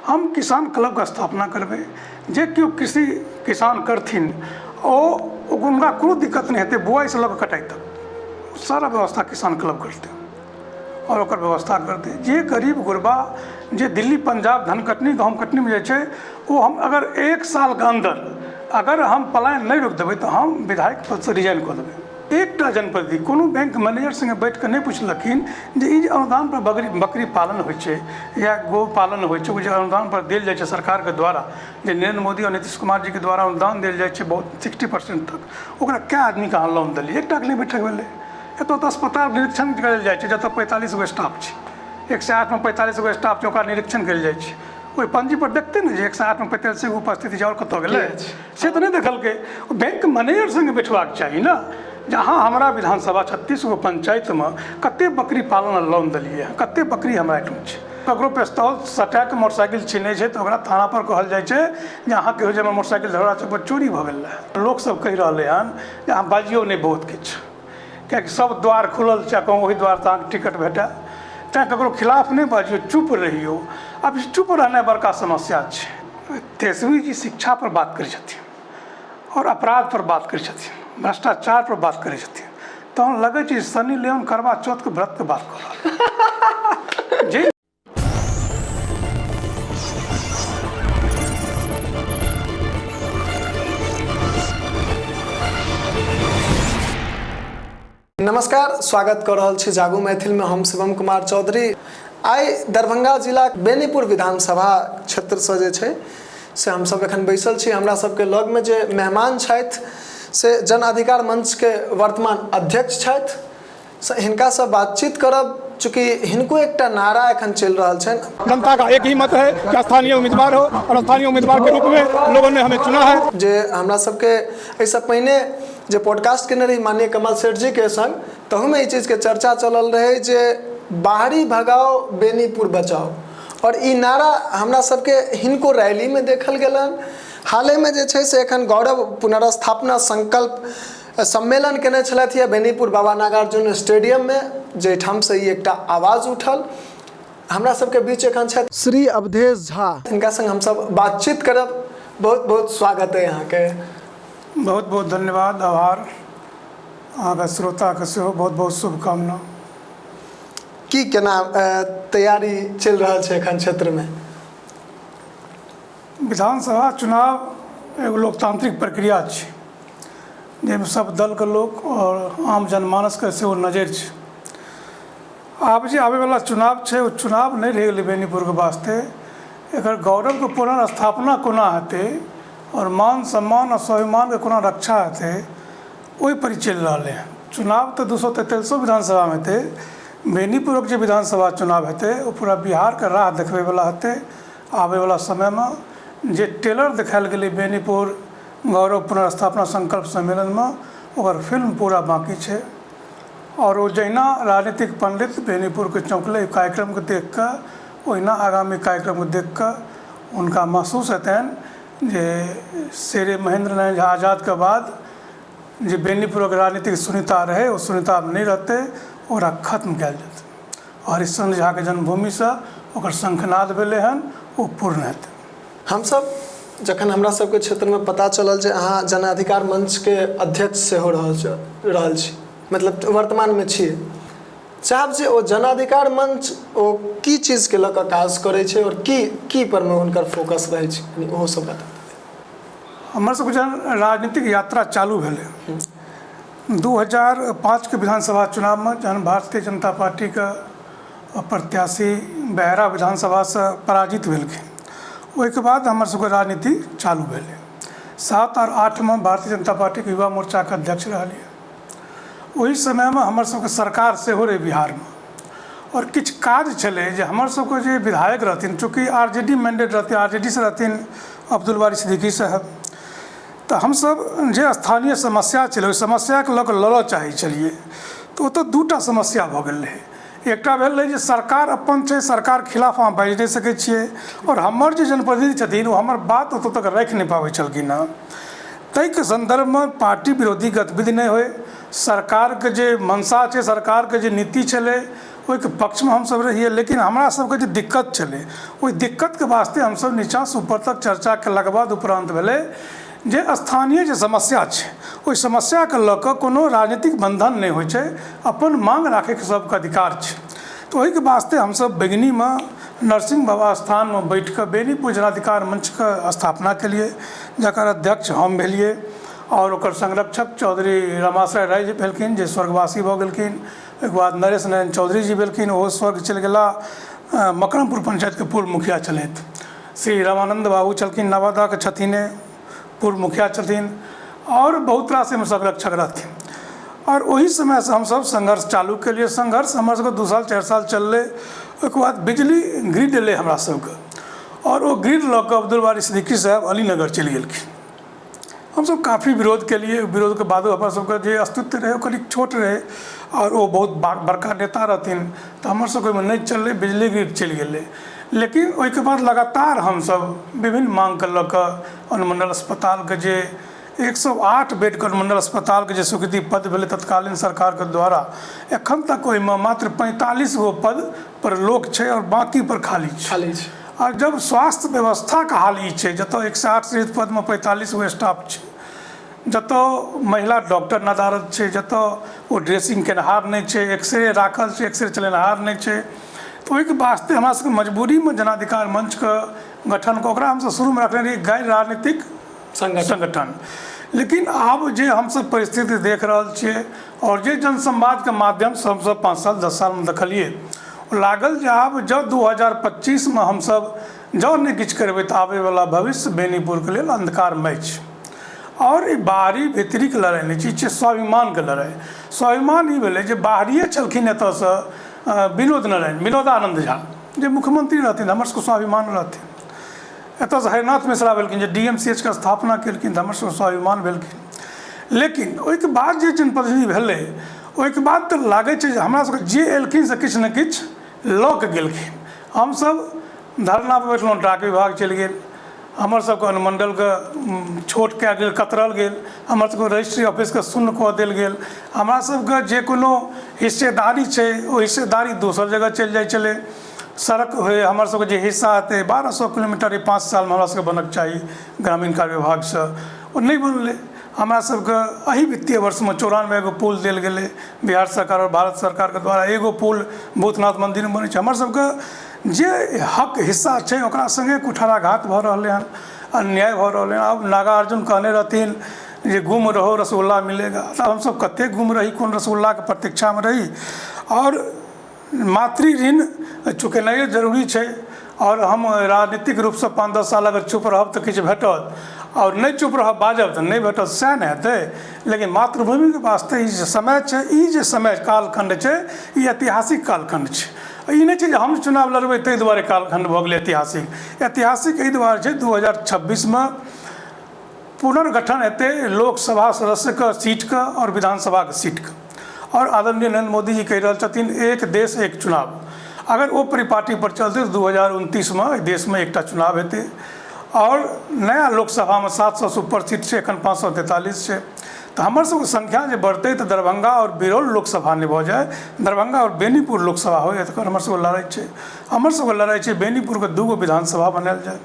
हम किसान क्लबके स्थापना करबै। जे केओ कृषि किसान करथिन, ओ हुनका कोनो दिक्कत नहि हेतै। बुआइसँ लऽ कऽ कटाइ तक सारा व्यवस्था किसान क्लब करतै आओर ओकर व्यवस्था करतै। जे गरीब गुरबा जे दिल्ली, पंजाब धान कटनी, गहूँम कटनीमे जाइ छै, ओ हम अगर एक सालके अन्दर अगर हम पलायन नहि रोकि देबै, तऽ हम विधायक पदसँ रिजाइन कऽ देबै। एकटा जनप्रतिनिधि कोनो बैंक मैनेजर सङ्गे बैठ कऽ नहि पुछलखिन जे ई जे अनुदान पर बकरी बकरी पालन होइ छै या गौ पालन होइ छै, ओ जे अनुदान पर देल जाइ छै सरकारके द्वारा, जे नरेन्द्र मोदी आओर नीतीश कुमार जीके द्वारा अनुदान देल जाइ छै बहुत 60% तक, ओकरा कए आदमीके अहाँ लोन देलियै? एकटाके नहि बैठक भेलै। एतऽ तऽ अस्पताल निरीक्षण करल जाइ छै, जतऽ 45 गो स्टाफ छै। 108मे 45 गो स्टाफ छै, ओकरा निरीक्षण कयल जाइ छै। ओहि पंजी पर देखतै ने जे 108मे 45 गो उपस्थिति छै, आओर कतऽ गेलै? से तऽ नहि देखलकै। बैंक मैनेजर सङ्गे बैठबाक चाही ने जे अहाँ हमरा विधानसभा 36 गो पंचायतमे कते बकरी पालन लोन देलियै हँ, कते बकरी हमरा एहिठाम छै। ककरो पेस्तौल सटा कऽ मोटरसाइकिल छीनै छै, तऽ ओकरा थाना पर कहल जाइ छै जे अहाँ कहियौ जे हमर मोटरसाइकिल धरोहरा चौक पर चोरी भऽ गेल रहए। लोकसब कहि रहलै हन जे अहाँ बाजियौ नहि बहुत किछु, कियाकि सब द्वार खुलल छै आ कहूँ ओहि द्वारसँ अहाँके टिकट भेटए। तैँ ककरो खिलाफ नहि बाजियौ, चुप रहियौ। आब चुप रहनाइ बड़का समस्या छै। तेजस्वी जी शिक्षा पर बात करै छथिन आओर अपराध पर बात करै छथिन, भ्रष्टाचार पर बात करै छथिन, तहन लगै छै सनी लियोन करवा चौथके व्रतके बात कऽ रहल जे नमस्कार, स्वागत कर रहल छी जागू मैथिल में। हम शिवम कुमार चौधरी आइ दरभंगा जिला बेनीपुर विधानसभा क्षेत्रसँ जे छै से हमसब एखन बैसल छी। हमरा सबके लगमे जे मेहमान छथि से जन अधिकार मंचके वर्तमान अध्यक्ष छथि। से हिनकासँ बातचीत करब, चूँकि हिनको एकटा नारा एखन चलि रहल छनि। जनता का एक ही मत है कि स्थानीय उम्मीदवार हो और स्थानीय उम्मीदवार के रूप में लोगों ने हमें चुना है। जे हमरा सबके एहिसँ पहिने जे पॉडकास्ट केने रही माननीय कमल सेठ जी के संग, तहूमे ई चीजके चर्चा चलल रहै जे बाहरी भगाओ, बेनीपुर बचाओ, आओर ई नारा हमरा सबके हिनको रैलीमे देखल गेलनि। हालेमे जे छै से एखन गौरव पुनर्स्थापना संकल्प सम्मेलन केने छलथि यऽ बेनीपुर बाबा नागार्जुन स्टेडियममे, जाहिठामसँ ई एकटा आवाज उठल। हमरा सबके बीच एखन छथि श्री अवधेश झा, हिनका संग हमसब बातचीत करब। बहुत बहुत स्वागत है अहाँके। बहुत बहुत धन्यवाद, आभार। अहाँके श्रोताके सेहो बहुत बहुत शुभकामना। की केना तैयारी चलि रहल छै एखन क्षेत्रमे? विधानसभा चुनाव एगो लोकतांत्रिक प्रक्रिया छै, जाहिमे सब दलके लोक आओर आम जनमानसके सेहो नजरि छै। आब जे आबैवला चुनाव छै, ओ चुनाव नहि रहि गेलै बेनीपुरके वास्ते। एकर गौरवके पुनर्स्थापना कोना हेतै आओर मान सम्मान आओर स्वाभिमानके कोना रक्षा हेतै, ओहिपर ई चलि रहलै हँ। चुनाव तऽ 243 विधानसभामे हेतै। बेनीपुरक जे विधानसभा चुनाव हेतै, ओ पूरा बिहारके राह देखबैवला हेतै। आबैवला समयमे जे ट्रेलर देखायल गेलै बेनीपुर गौरव पुनर्स्थापना संकल्प सम्मेलनमे, ओकर फिल्म पूरा बाँकी छै। आओर ओ जहिना राजनीतिक पंडित बेनीपुरके चौंकलै कार्यक्रमके देखि कऽ, ओहिना आगामी कार्यक्रमके देखि कऽ हुनका महसूस हेतनि जे शेरे महेन्द्र नारायण झा आजादके बाद जे बेनीपुरक राजनीतिक शून्यता रहै, ओ शून्यता आब नहि रहतै, ओकरा खत्म कयल जेतै। हरिश्चंद्र झाके जन्मभूमिसँ ओकर शंखनाद भेलै हन, ओ पूर्ण हेतै। हमसब जखन हमरा सबके क्षेत्रमे पता चलल जे अहाँ जनाधिकार मंचके अध्यक्ष सेहो रहल छी, मतलब वर्तमानमे छी, चाहब जे ओ जनाधिकार मंच ओ की चीजके लऽ कऽ काज करै छै आओर की की परमे हुनकर फोकस रहै छै, कनि ओहो सब बता। हमर सबके जहन राजनीतिक यात्रा चालू भेलै 2005के विधानसभा चुनावमे, जहन भारतीय जनता पार्टीके प्रत्याशी बहरा विधानसभासँ पराजित भेलखिन, ओहिके बाद हमर सबके राजनीति चालू भेलै। 7 आओर 8मे भारतीय जनता पार्टीके युवा मोर्चाके अध्यक्ष रहलियै। ओहि समयमे हमर सबके सरकार सेहो रहै बिहारमे आओर किछु काज छलै जे हमर सबके जे विधायक रहथिन, चूँकि आर जे डी मैंडेट रहथिन, आर जे डी सँ रहथिन अब्दुल बारी सिद्दीकी साहब, तऽ हमसब जे स्थानीय समस्या छलै, ओहि समस्याके लऽ कऽ लड़ऽ चाहै छलियै। तऽ ओतऽ दूटा समस्या भऽ गेल रहै। एकटा भेल रहै जे सरकार अपन छै, सरकारके खिलाफ अहाँ बाजि नहि सकै छियै, आओर हमर जे जनप्रतिनिधि छथिन, ओ हमर बात ओतऽ तक राखि नहि पाबै छलखिन हँ। ताहिके सन्दर्भमे पार्टी विरोधी गतिविधि नहि होइ, सरकारके जे मंशा छै, सरकारके जे नीति छलै, ओहिके पक्षमे हमसभ रहियै। लेकिन हमरा सबके जे दिक्कत छलै, ओहि दिक्कतके वास्ते हमसभ नीचाँसँ ऊपर तक चर्चा केलाके बाद उपरान्त भेलै जे स्थानीय जे समस्या छै, ओहि समस्याके लऽ कऽ कोनो राजनीतिक बन्धन नहि होइ छै, अपन माँग राखैके सबके अधिकार छै। तऽ ओहिके वास्ते हमसभ बैगनीमे नरसिंह बाबा स्थानमे बैठि कऽ बेनीपुर जनाधिकार मंचके स्थापना केलियै, जकर अध्यक्ष हम भेलियै आओर ओकर संरक्षक चौधरी रमाश्रय राय जी भेलखिन, जे स्वर्गवासी भऽ गेलखिन। ओहिके बाद नरेश नारायण चौधरी जी भेलखिन, ओहो स्वर्ग चलि गेला। मकरमपुर पंचायतके पूर्व मुखिया छलथि। श्री रामानन्द बाबू छलखिन, नवादाके छथिन, पूर्व मुखिया छथिन, आओर बहुत रास एहिमे संरक्षक रहथिन। आओर ओहि समयसँ हमसभ संघर्ष चालू केलियै। संघर्ष हमर सबके 2 साल 4 साल चललै। ओहिके बाद बिजली ग्रिड एलै हमरा सबके, आओर ओ ग्रिड लऽ कऽ अब्दुल बारी सिद्दीकी साहेब अलीनगर चलि गेलखिन। हमसभ काफी विरोध केलियै। विरोधके बादो हमरा सबके जे अस्तित्व रहै ओ कनि छोट रहै, आओर ओ बहुत बड़का नेता रहथिन, तऽ हमर सबके ओहिमे नहि चललै, बिजली ग्रिड चलि गेलै। लेकिन ओहिके बाद लगातार हमसभ विभिन्न माँगके लऽ कऽ अनुमण्डल अस्पतालके जे 108 बेडके अनुमण्डल अस्पतालके जे स्वीकृति पद भेलै तत्कालीन सरकारके द्वारा, एखन तक ओहिमे मात्र 45 गो पद पर लोक छै आओर बाँकी पर खाली छै। खाली छै। आओर जब स्वास्थ्य व्यवस्थाके हाल ई छै, जतऽ 108 रिक्त पदमे 45 गो स्टाफ छै, जतऽ महिला डॉक्टर नदारद छै, जतऽ ओ ड्रेसिंग केनहार नहि छै, एक्सरे राखल छै, एक्सरे चलेनहार नहि छै, तऽ ओहिके वास्ते हमरा सबके मजबूरीमे जनाधिकार मंचके गठन कऽ ओकरा हमसब शुरूमे रखने रहियै गैर राजनीतिक संगठन। लेकिन आब जे हमसब परिस्थिति देख रहल छियै आओर जे जनसंवादके माध्यमसँ हमसब 5 साल 10 सालमे देखलियै, लागल जे आब जँ 2025मे हमसब जँ नहि किछु करबै तऽ आबैवला भविष्य बेनीपुरके लेल अन्धकारमय छै। आओर ई बाहरी भीतरीके लड़ाइ नहि छै, ई छै स्वाभिमानके लड़ाइ। स्वाभिमान ई भेलै जे बाहरिए छलखिन एतऽसँ विनोद नारायण विनोदानन्द झा जे मुख्यमंत्री रहथिन, हमर सबके स्वाभिमान रहथिन। एतऽसँ हरिनाथ मिश्रा भेलखिन जे DMCH के स्थापना केलखिन, तऽ हमर सबके स्वाभिमान भेलखिन। लेकिन ओहिके बाद जे जनप्रतिनिधि भेलै, ओहिके बाद तऽ लागै छै जे हमरा सबके जे एलखिन से किछु ने किछु लऽ कऽ गेलखिन। हमसब धरना पर बैठलहुँ, डाक विभाग चलि गेल, हमर सबके अनुमंडलके छोट कए गेल, कतरल गेल, हमर सबके रजिस्ट्री ऑफिसके शून्य कऽ देल गेल। हमरा सबके जे कोनो हिस्सेदारी छै ओ हिस्सेदारी दोसर जगह चलि जाइ छलै। सड़क होइ, हमर सबके जे हिस्सा हेतै 1200 किलोमीटर 5 सालमे हमरा सबके बनक चाही ग्रामीण कार्य विभागसँ, ओ नहि बनलै। हमरा सबके एहि वित्तीय वर्षमे 94 गो पुल देल गेलै बिहार सरकार आओर भारत सरकारके द्वारा। एगो पुल भूतनाथ मन्दिरमे बनै छै। हमर सबके जे हक हिस्सा छै ओकरा सङ्गे कुठाराघात भऽ रहलै हन, अन्याय भऽ रहलै हन। आब नागार्जुन कहने रहथिन जे गुम रहो रसगुल्ला मिलेगा, तऽ हमसब कतेक गुम रही, कोन रसगुल्लाके प्रतीक्षामे रही। आओर मातृ ऋण चुकेनाइयो जरूरी छै। आओर हम राजनीतिक रूपसँ 5-10 साल अगर चुप रहब तऽ किछु भेटत, आओर नहि चुप रहब बाजब तऽ नहि भेटत, सएह ने हेतै। लेकिन मातृभूमिके वास्ते ई जे समय छै, ई जे समय कालखण्ड छै, ई ऐतिहासिक कालखण्ड छै। ई नहि छै जे हम चुनाव लड़बै ताहि दुआरे कालखण्ड भऽ गेलै ऐतिहासिक। ऐतिहासिक एहि दुआरे छै 2026मे पुनर्गठन हेतै लोकसभा सदस्यके सीटके आओर विधानसभाके सीटके। आओर आदरणीय नरेंद्र मोदी जी कहि रहल छथिन एक देश एक चुनाव। अगर ओ परिपाटी पर चलतै तऽ 2029मे एहि देशमे एकटा चुनाव हेतै। आओर नया लोकसभामे 700 ऊपर सीट छै, एखन 543 छै। तऽ हमर सबके संख्या जे बढ़तै तऽ दरभंगा आओर बिरौल लोकसभा नहि भऽ जाय, दरभंगा आओर बेनीपुर लोकसभा होइ, एकर हमर सबके लड़ाइ छै। हमर सबके लड़ाइ छै बेनीपुरके 2 गो विधानसभा बनायल जाय।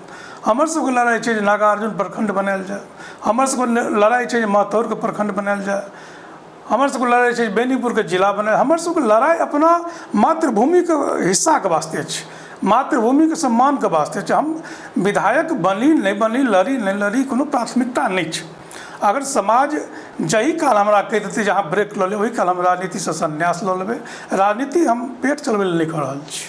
हमर सबके लड़ाइ छै जे नागार्जुन प्रखण्ड बनायल जाय। हमर सबके लड़ाइ छै जे महतौरके प्रखण्ड बनायल जाय। हमर सबके लड़ाइ छै बेनीपुरके जिला बनायल। हमर सबके लड़ाइ अपना मातृभूमिके हिस्साके वास्ते छै, मातृभूमिके सम्मानके वास्ते छै। हम विधायक बनी नहि बनी, लड़ी नहि लड़ी, कोनो प्राथमिकता नहि छै। अगर समाज जाहि काल हमरा कहि देतै जे अहाँ ब्रेक लऽ लेब, ओहि काल हम राजनीतिसँ सन्यास लऽ लेबै। राजनीति हम पेट चलबै लए नहि कऽ रहल छी।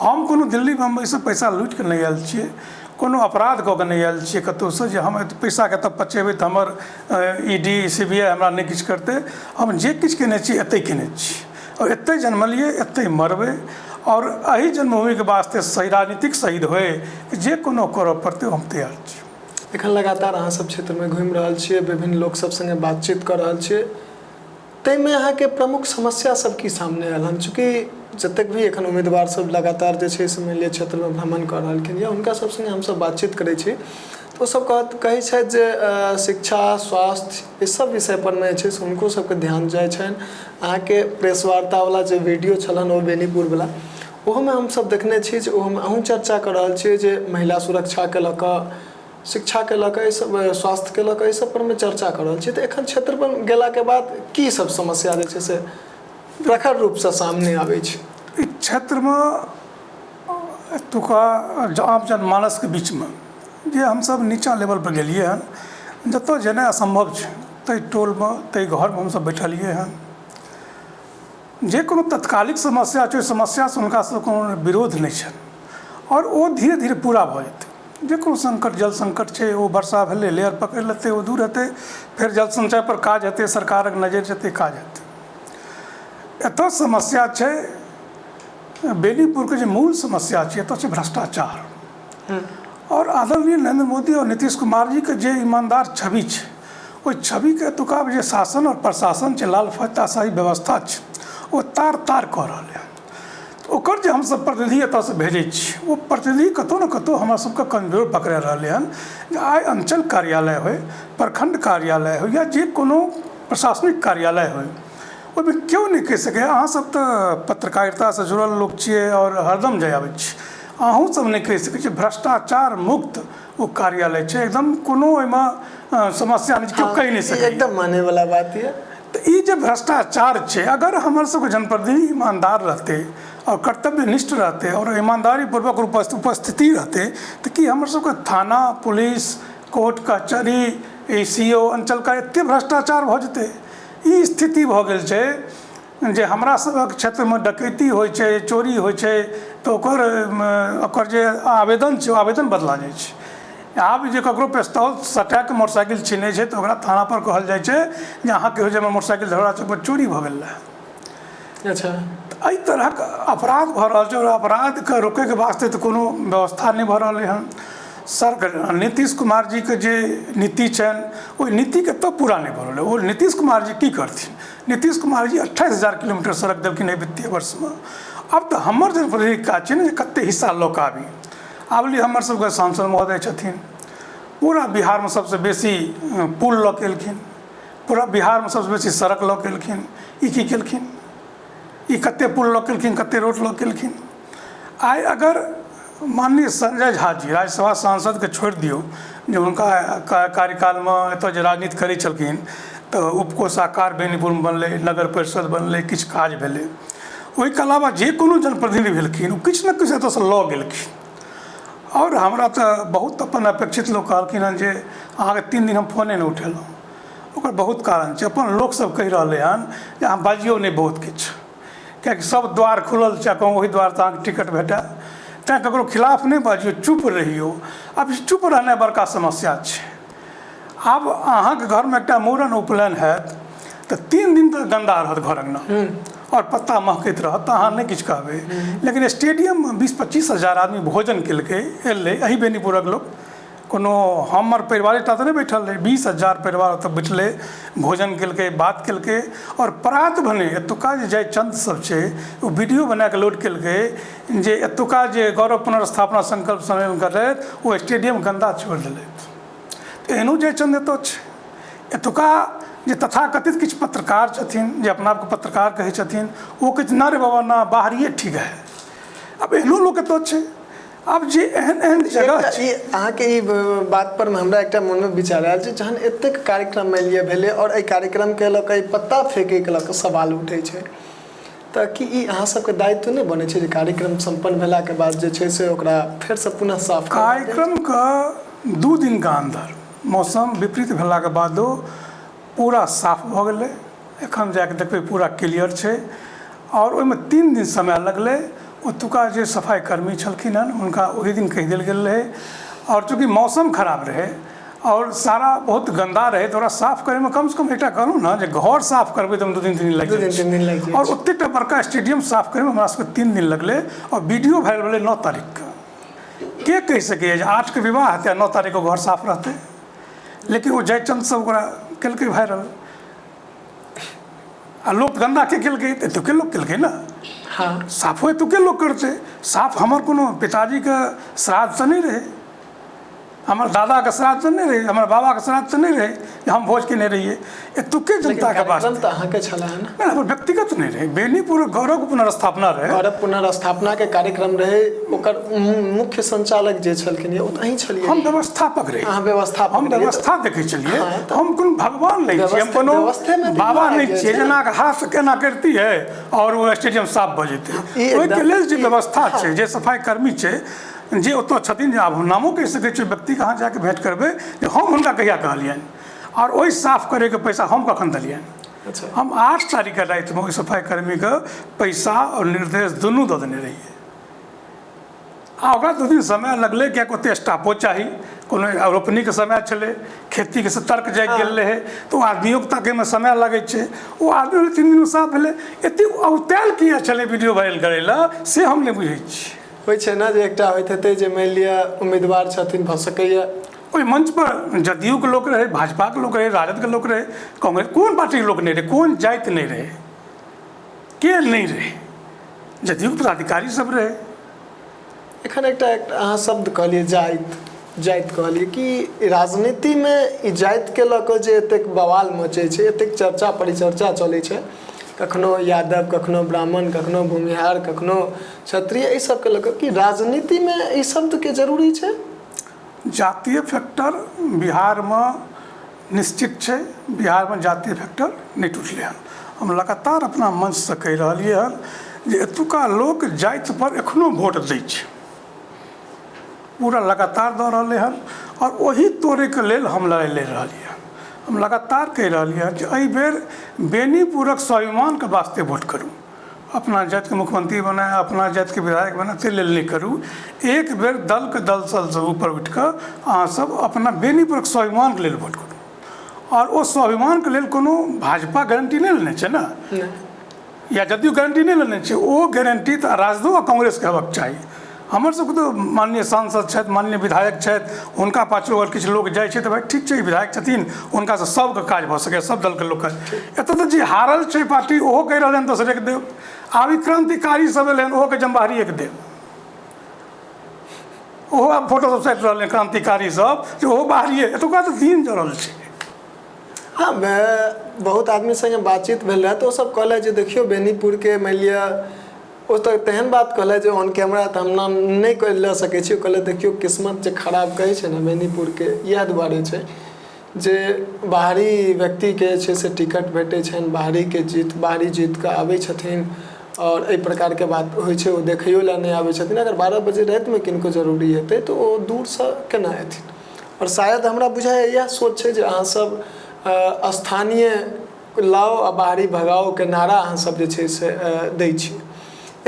हम कोनो दिल्ली बम्बईसँ पैसा लूटिके नहि आयल छियै, कोनो अपराध कऽ के नहि आयल छियै कतहुसँ जे हम पैसाके एतऽ पचेबै तऽ हमर ED CBI हमरा नहि किछु करतै। हम जे किछु केने छी एतहि केने छी, आओर एतहि जन्मलियै, एतहि मरबै, आओर एहि जन्मभूमिके वास्ते सही राजनीतिक शहीद होइ जे कोनो करऽ पड़तै हम तैयार छी। एखन लगातार अहाँ सब क्षेत्रमे घुमि रहल छियै, विभिन्न लोक सब सङ्गे बातचीत कऽ रहल छियै, ताहिमे अहाँके प्रमुख समस्या सब की सामने आयल हन? चूँकि जतेक भी एखन उम्मीदवार सब लगातार जे छै से मानि लिअ क्षेत्रमे भ्रमण कऽ रहलखिन या हुनका सब सङ्गे हमसब बातचीत करै छी, तऽ ओसभ कहत कहै छथि जे शिक्षा, स्वास्थ्य, ई सब विषय परमे जे छै से हुनको सबके ध्यान जाइ छनि। अहाँके प्रेस वार्तावला जे वीडियो छलनि ओ बेनीपुरवला, ओहोमे हमसभ देखने छी जे ओहोमे अहूँ चर्चा कऽ रहल छियै जे महिला सुरक्षाके लऽ कऽ, शिक्षाके लऽ कऽ, एहिसभ स्वास्थ्यके लऽ कऽ, एहि सब परमे चर्चा कऽ रहल छी। तऽ एखन क्षेत्र पर गेलाके बाद की सब समस्या जे छै से प्रखर रूपसँ सामने आबै छै? ई क्षेत्रमे एतुका आम जनमानसके बीचमे जे हमसभ नीचाँ लेवलपर गेलियै हन, जतऽ जेनाइ असम्भव छै, ताहि टोलमे, ताहि घरमे हमसभ बैठलियै हन। जे कोनो तत्कालिक समस्या छै, ओहि समस्यासँ हुनका सबके कोनो विरोध नहि छनि आओर ओ धीरे धीरे पूरा भऽ जेतै। जे कोनो संकट, जल संकट छै, ओ वर्षा भेलै, लेयर पकड़ि लेतै, ओ दूर हेतै, फेर जल संचय पर काज हेतै, सरकारक नजरि जेतै, काज हेतै। एतऽ समस्या छै बेनीपुरके, जे मूल समस्या छै एतऽ छै भ्रष्टाचार। आओर आदरणीय नरेंद्र मोदी आओर नीतीश कुमार जीके जे ईमानदार छवि छै, ओहि छविके एतुका जे शासन आओर प्रशासन छै, लाल फैताशाही व्यवस्था छै, ओ तार तार कऽ रहल यऽ। ओकर जे हमसभ प्रतिनिधि एतऽसँ भेजै छी, ओ प्रतिनिधि कतहु ने कतहु हमरा सबके कमजोर पकड़ा रहलै हन जे आइ अञ्चल कार्यालय होइ, प्रखण्ड कार्यालय होइ या जे कोनो प्रशासनिक कार्यालय होइ, ओहिमे केओ नहि कहि सकैए। अहाँसभ तऽ पत्रकारितासँ जुड़ल लोक छियै आओर हरदम जाइ आबै छी, अहूँसभ नहि कहि सकै छियै भ्रष्टाचार मुक्त ओ कार्यालय छै, एकदम कोनो ओहिमे समस्या नहि छै, केओ कहि नहि सकैए। एकदम मानैवला बात यऽ। तऽ ई जे भ्रष्टाचार छै, अगर हमर सबके जनप्रतिनिधि ईमानदार रहतै आओर कर्तव्यनिष्ठ रहतै आओर ईमानदारी पूर्वक उपस्थिति रहतै, तऽ की हमर सबके थाना, पुलिस, कोर्ट कचहरी, ई सी ओ, अञ्चल का एते भ्रष्टाचार भऽ जेतै? ई स्थिति भऽ गेल छै जे हमरा सभक क्षेत्रमे डकैती होइ छै, चोरी होइ छै, तऽ ओकर ओकर जे आवेदन छै, ओ आवेदन बदला जाइ छै। आब जे ककरो पेस्तौल सटाके मोटरसाइकिल छीनै छै, तऽ ओकरा थानापर कहल जाइ छै जे अहाँ कहियौ जे हमर मोटरसाइकिल धरोहरा चौकपर चोरी भऽ गेल रहए। तऽ एहि तरहक अपराध भऽ रहल छै आओर अपराधके रोकैके वास्ते तऽ कोनो व्यवस्था नहि भऽ रहलै हन। सर, नीतीश कुमार जीके जे नीति छनि, ओहि नीतिके तऽ पूरा नहि भऽ रहलै। ओ नीतीश कुमार जी की करथिन? नीतीश कुमार जी 28,000 किलोमीटर सड़क देलखिन एहि वित्तीय वर्षमे। आब तऽ हमर जनप्रतिनिधिके काज छै ने जे कतेक हिस्सा लऽ कऽ आबी। आब ली हमर सबके सांसद महोदय छथिन, पूरा बिहारमे सबसँ बेसी पुल लऽ कऽ एलखिन, पूरा बिहारमे सबसँ बेसी सड़क लऽ कऽ एलखिन। ई की केलखिन? ई कतेक पुल लऽ कऽ एलखिन, कतेक रोड लऽ कऽ एलखिन? आइ अगर माननीय संजय झा जी राज्यसभा सांसदके छोड़ि दियौ, जे हुनका कार्यकालमे एतऽ जे राजनीति करै छलखिन तऽ उपकोषागार बेनीपुरमे बनलै, नगर परिषद बनलै, किछु काज भेलै। ओहिके अलावा जे कोनो जनप्रतिनिधि भेलखिन, ओ किछु ने किछु एतऽसँ लऽ गेलखिन। आओर हमरा तऽ बहुत अपन अपेक्षित लोक कहलखिन हन जे अहाँके 3 दिन हम फोने नहि उठेलहुँ। ओकर बहुत कारण छै। अपन लोकसभ कहि रहलै हन जे अहाँ बाजियौ नहि बहुत किछु, कियाकि सब द्वार खुलल छै, कहूँ ओहि द्वारसँ अहाँके टिकट भेटय, तैँ ककरो खिलाफ नहि बाजियौ, चुप रहियौ। आब चुप रहनाइ बड़का समस्या छै। आब अहाँके घरमे एकटा मूड़न उपनयन हैत तऽ 3 दिन तक गन्दा रहत घर अङ्गना आओर पत्ता महकैत रहत, तऽ अहाँ नहि किछु कहबै। लेकिन स्टेडियममे 20-25 हजार आदमी भोजन केलकै, एलै, एहि बेनीपुरक लोक, कोनो हमर परिवारे टा तऽ नहि बैठल रहै, 20,000 परिवार ओतऽ बैठलै, भोजन केलकै, बात केलकै। आओर प्रात भने एतुका जे जयचंद सब छै, ओ वीडियो बनाकऽ लोड केलकै जे एतुका जे गौरव पुनर्स्थापना संकल्प सम्मेलन करलथि, ओ स्टेडियम गन्दा छोड़ि देलथि। तऽ एहनो जयचंद एतऽ छै। एतुका जे तथाकथित किछु पत्रकार छथिन, जे अपना आपके पत्रकार कहै छथिन, ओ कहै छै ना रे बाबा ना, बाहरिये ठीक है। आब एहनो लोक एतऽ छै। आब जे एहन एहन जगह छै। अहाँके ई बात पर हमरा एकटा मोनमे विचार आयल जे जहन एतेक कार्यक्रम मानि लिअ भेलै आओर एहि कार्यक्रमके लऽ कऽ ई पत्ता फेकैके लऽ कऽ सवाल उठै छै, तऽ की ई अहाँ सबके दायित्व नहि बनै छै जे कार्यक्रम सम्पन्न भेलाके बाद जे छै से ओकरा फेरसँ पुनः साफ कार्यक्रमके 2 दिनके अन्दर मौसम विपरीत भेलाके बादो पूरा साफ भऽ गेलै। एखन जाके देखबै पूरा क्लियर छै। आओर ओहिमे 3 दिन समय लगलै। ओतुका जे सफाइ कर्मी छलखिन हन, हुनका ओहि दिन कहि देल गेल रहै। आओर चूँकि मौसम खराब रहै आओर सारा बहुत गन्दा रहै, तऽ ओकरा साफ करैमे कमसँ कम एकटा कहलहुँ ने जे घर साफ करबै तऽ 2 दिन 3 दिन लागि जाइ छै, 3 दिन लागि। आओर ओतेक टा बड़का स्टेडियम साफ करैमे हमरा सबके 3 दिन लगलै। आओर वीडियो वायरल भेलै 9 तारीखके। के कहि सकैए जे 8के विवाह हेतै आ 9 तारीखके घर साफ रहतै? लेकिन ओ जयचंद सब ओकरा केलकै वायरल आ लोक गन्दा के केलकै? तऽ एतुके लोक केलकै ने। साफो एतुके लोक करतै। साफ हमर कोनो पिताजीके श्राद्ध तऽ नहि रहै। हमर दादाके श्राद्ध तऽ नहि रहै, हमर बाबाके श्राद्ध तऽ नहि रहै जे हम भोज केने रहियै। एतुके जनताके वास्ते तऽ अहाँके छलै ने? नहि, हमर व्यक्तिगत नहि रहै। बेनीपुर गौरव पुनर्स्थापना रहै, गौरव पुनर्स्थापना के कार्यक्रम रहै, ओकर मुख्य संचालक जे छलखिन ओ तऽ अहीं छलियै। हम व्यवस्थापक रही। अहाँ व्यवस्थापक? हम व्यवस्था देखै छलियै। हम कोनो भगवान नहि छियै, हम कोनो बाबा नहि छियै जेना हाथ केना करती है और ओ स्टेडियम साफ भऽ जेतै। ओहिके लेल जे व्यवस्था छै, जे सफाई कर्मी छै, जे ओतऽ छथिन, जे आब हम नामो कहि सकै छियै व्यक्तिके, अहाँ जाके भेँट करबै जे हम हुनका कहिया कहलियनि आओर ओहि साफ करैके पैसा हम कखन देलियनि। अच्छा। हम 8 तारीखके रातिमे ओहि सफाई कर्मीके पैसा आओर निर्देश दुनू दऽ देने रहियै आ ओकरा 2 दिन समय लगलै, किएकि ओतेक स्टाफो चाही। कोनो रोपनीके समय छलै, खेतीके से तर्क जागि गेल रहै, तऽ ओ आदमियोके ताकैमे समय लगै छै। ओ आदमी 3 दिनमे साफ भेलै। एतेक औतायल किया छलै वीडियो वायरल करै लए, से हम नहि बुझै छियै। होइ छै ने जे एकटा होइत हेतै जे मानि लिअ उम्मीदवार छथिन, भऽ सकैए ओहि मंच पर जदयूके लोक रहै, भाजपाके लोक रहै, राजदके लोक रहै, कांग्रेस, कोन पार्टीके लोक नहि रहै, कोन जाति नहि रहै, के नहि रहै, जदयूके पदाधिकारी सब रहै। एखन एकटा अहाँ शब्द कहलियै जाति, जाति कहलियै कि राजनीतिमे ई जातिके लऽ कऽ जे एतेक बवाल मचै छै, एतेक चर्चा परिचर्चा चलै छै, कखनो यादव, कखनो ब्राह्मण, कखनो भूमिहार, कखनो क्षत्रिय, एहि सबके लऽ कऽ कि राजनीतिमे ई शब्दके जरूरी छै? जातीय फैक्टर बिहारमे निश्चित छै। बिहारमे जातीय फैक्टर नहि टूटलै हन। हम लगातार अपना मंचसँ कहि रहलियै हन जे एतुका लोक जाति पर एखनो वोट दै छै, पूरा लगातार दऽ रहलै हन आओर ओही तोड़ैके लेल हम लड़ाइ लड़ि रहलियै हन। हम लगातार कहि रहलियै हन जे एहिबेर बेनीपुरक स्वाभिमानके वास्ते वोट करू। अपना जातिके मुख्यमंत्री बनाय, अपना जातिके विधायक बनाय, ताहि लेल नहि करू। एक बेर दलके दल सलसँ ऊपर उठि कऽ अहाँसभ अपना बेनीपुरक स्वाभिमानके लेल वोट करू। आओर ओ स्वाभिमानके लेल कोनो भाजपा गारंटी नहि लेने छै ने, या जदयू गारंटी नहि लेने छै। ओ गारंटी तऽ राजदो आ कांग्रेसके हेबाक चाही। हमर सबके तऽ माननीय सांसद छथि, माननीय विधायक छथि, हुनका पाछू अगर किछु लोक जाइ छै तऽ भाइ ठीक छै, ई विधायक छथिन, हुनकासँ सबके काज भऽ सकैए, सब दलके लोकके। एतऽ तऽ जे हारल छै पार्टी ओहो कहि रहलै हन दोसरेके देब। आब ई क्रान्तिकारी सब एलै हन, ओहो कहै छै हम बाहरिएके देब। ओहो आब फोटो सब साटि रहलै क्रान्तिकारी सब जे ओहो बाहरिए। एतुका तऽ दिन जड़ल छै। हँ, बहुत आदमी संगे बातचीत भेल रहए तऽ ओसभ कहलथि जे देखियौ बेनीपुरके मानि लिअ, ओ तऽ तेहन बात कहलथि जे ऑन कैमरा तऽ हम नाम नहि लऽ सकै छी। ओ कहलथि देखियौ किस्मत जे खराब कहै छै ने बेनीपुरके, इएह दुआरे छै जे बाहरी व्यक्तिके जे छै से टिकट भेटै छनि, बाहरीके जीत, बाहरी जीत कऽ आबै छथिन आओर एहि प्रकारके बात होइ छै। ओ देखैयो लए नहि आबै छथिन। अगर 12 बजे रातिमे किनको जरूरी हेतै तऽ ओ दूरसँ केना एथिन? आओर शायद हमरा बुझाइए इएह सोच छै जे अहाँसभ स्थानीय लाउ आ बाहरी भगाओके नारा अहाँसभ जे छै से दै छी।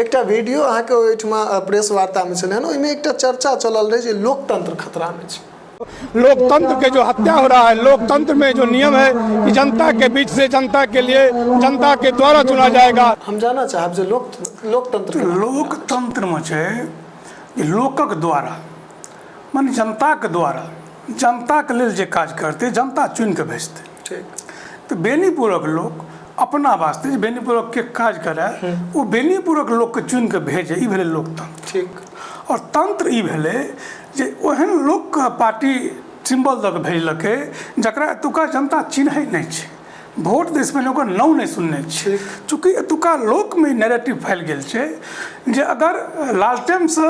एकटा वीडियो अहाँके ओहिठमा प्रेस वार्तामे छलै हन, ओहिमे एकटा चर्चा चलल रहै जे लोकतंत्र खतरामे छै। लोकतंत्र के जो हत्या हो रहा है, लोकतंत्र में जो नियम है कि जनता के बीच से, जनता के लिए, जनता के द्वारा चुना जाएगा। हम जानऽ चाहब जे लोकतंत्र लोकतंत्रमे छै जे लोकक द्वारा, माने जनताके द्वारा, जनताके लेल जे काज करतै जनता चुनिकऽ भेजतै। ठीक। तऽ बेनीपुरक लोक अपना वास्ते जे बेनीपुरक के काज करय, ओ बेनीपुरक लोकके चुनिकऽ भेजै, ई भेलै लोकतंत्र। ठीक। आओर तंत्र ई भेलै जे ओहन लोकके पार्टी सिम्बल दऽ कऽ भेजलकै जकरा एतुका जनता चिन्है नहि छै, वोट दैसँ पहिने ओकर नाम नहि सुनने छै। चूँकि एतुका लोकमे ई नैरेटिव फैल गेल छै जे अगर लालटेनसँ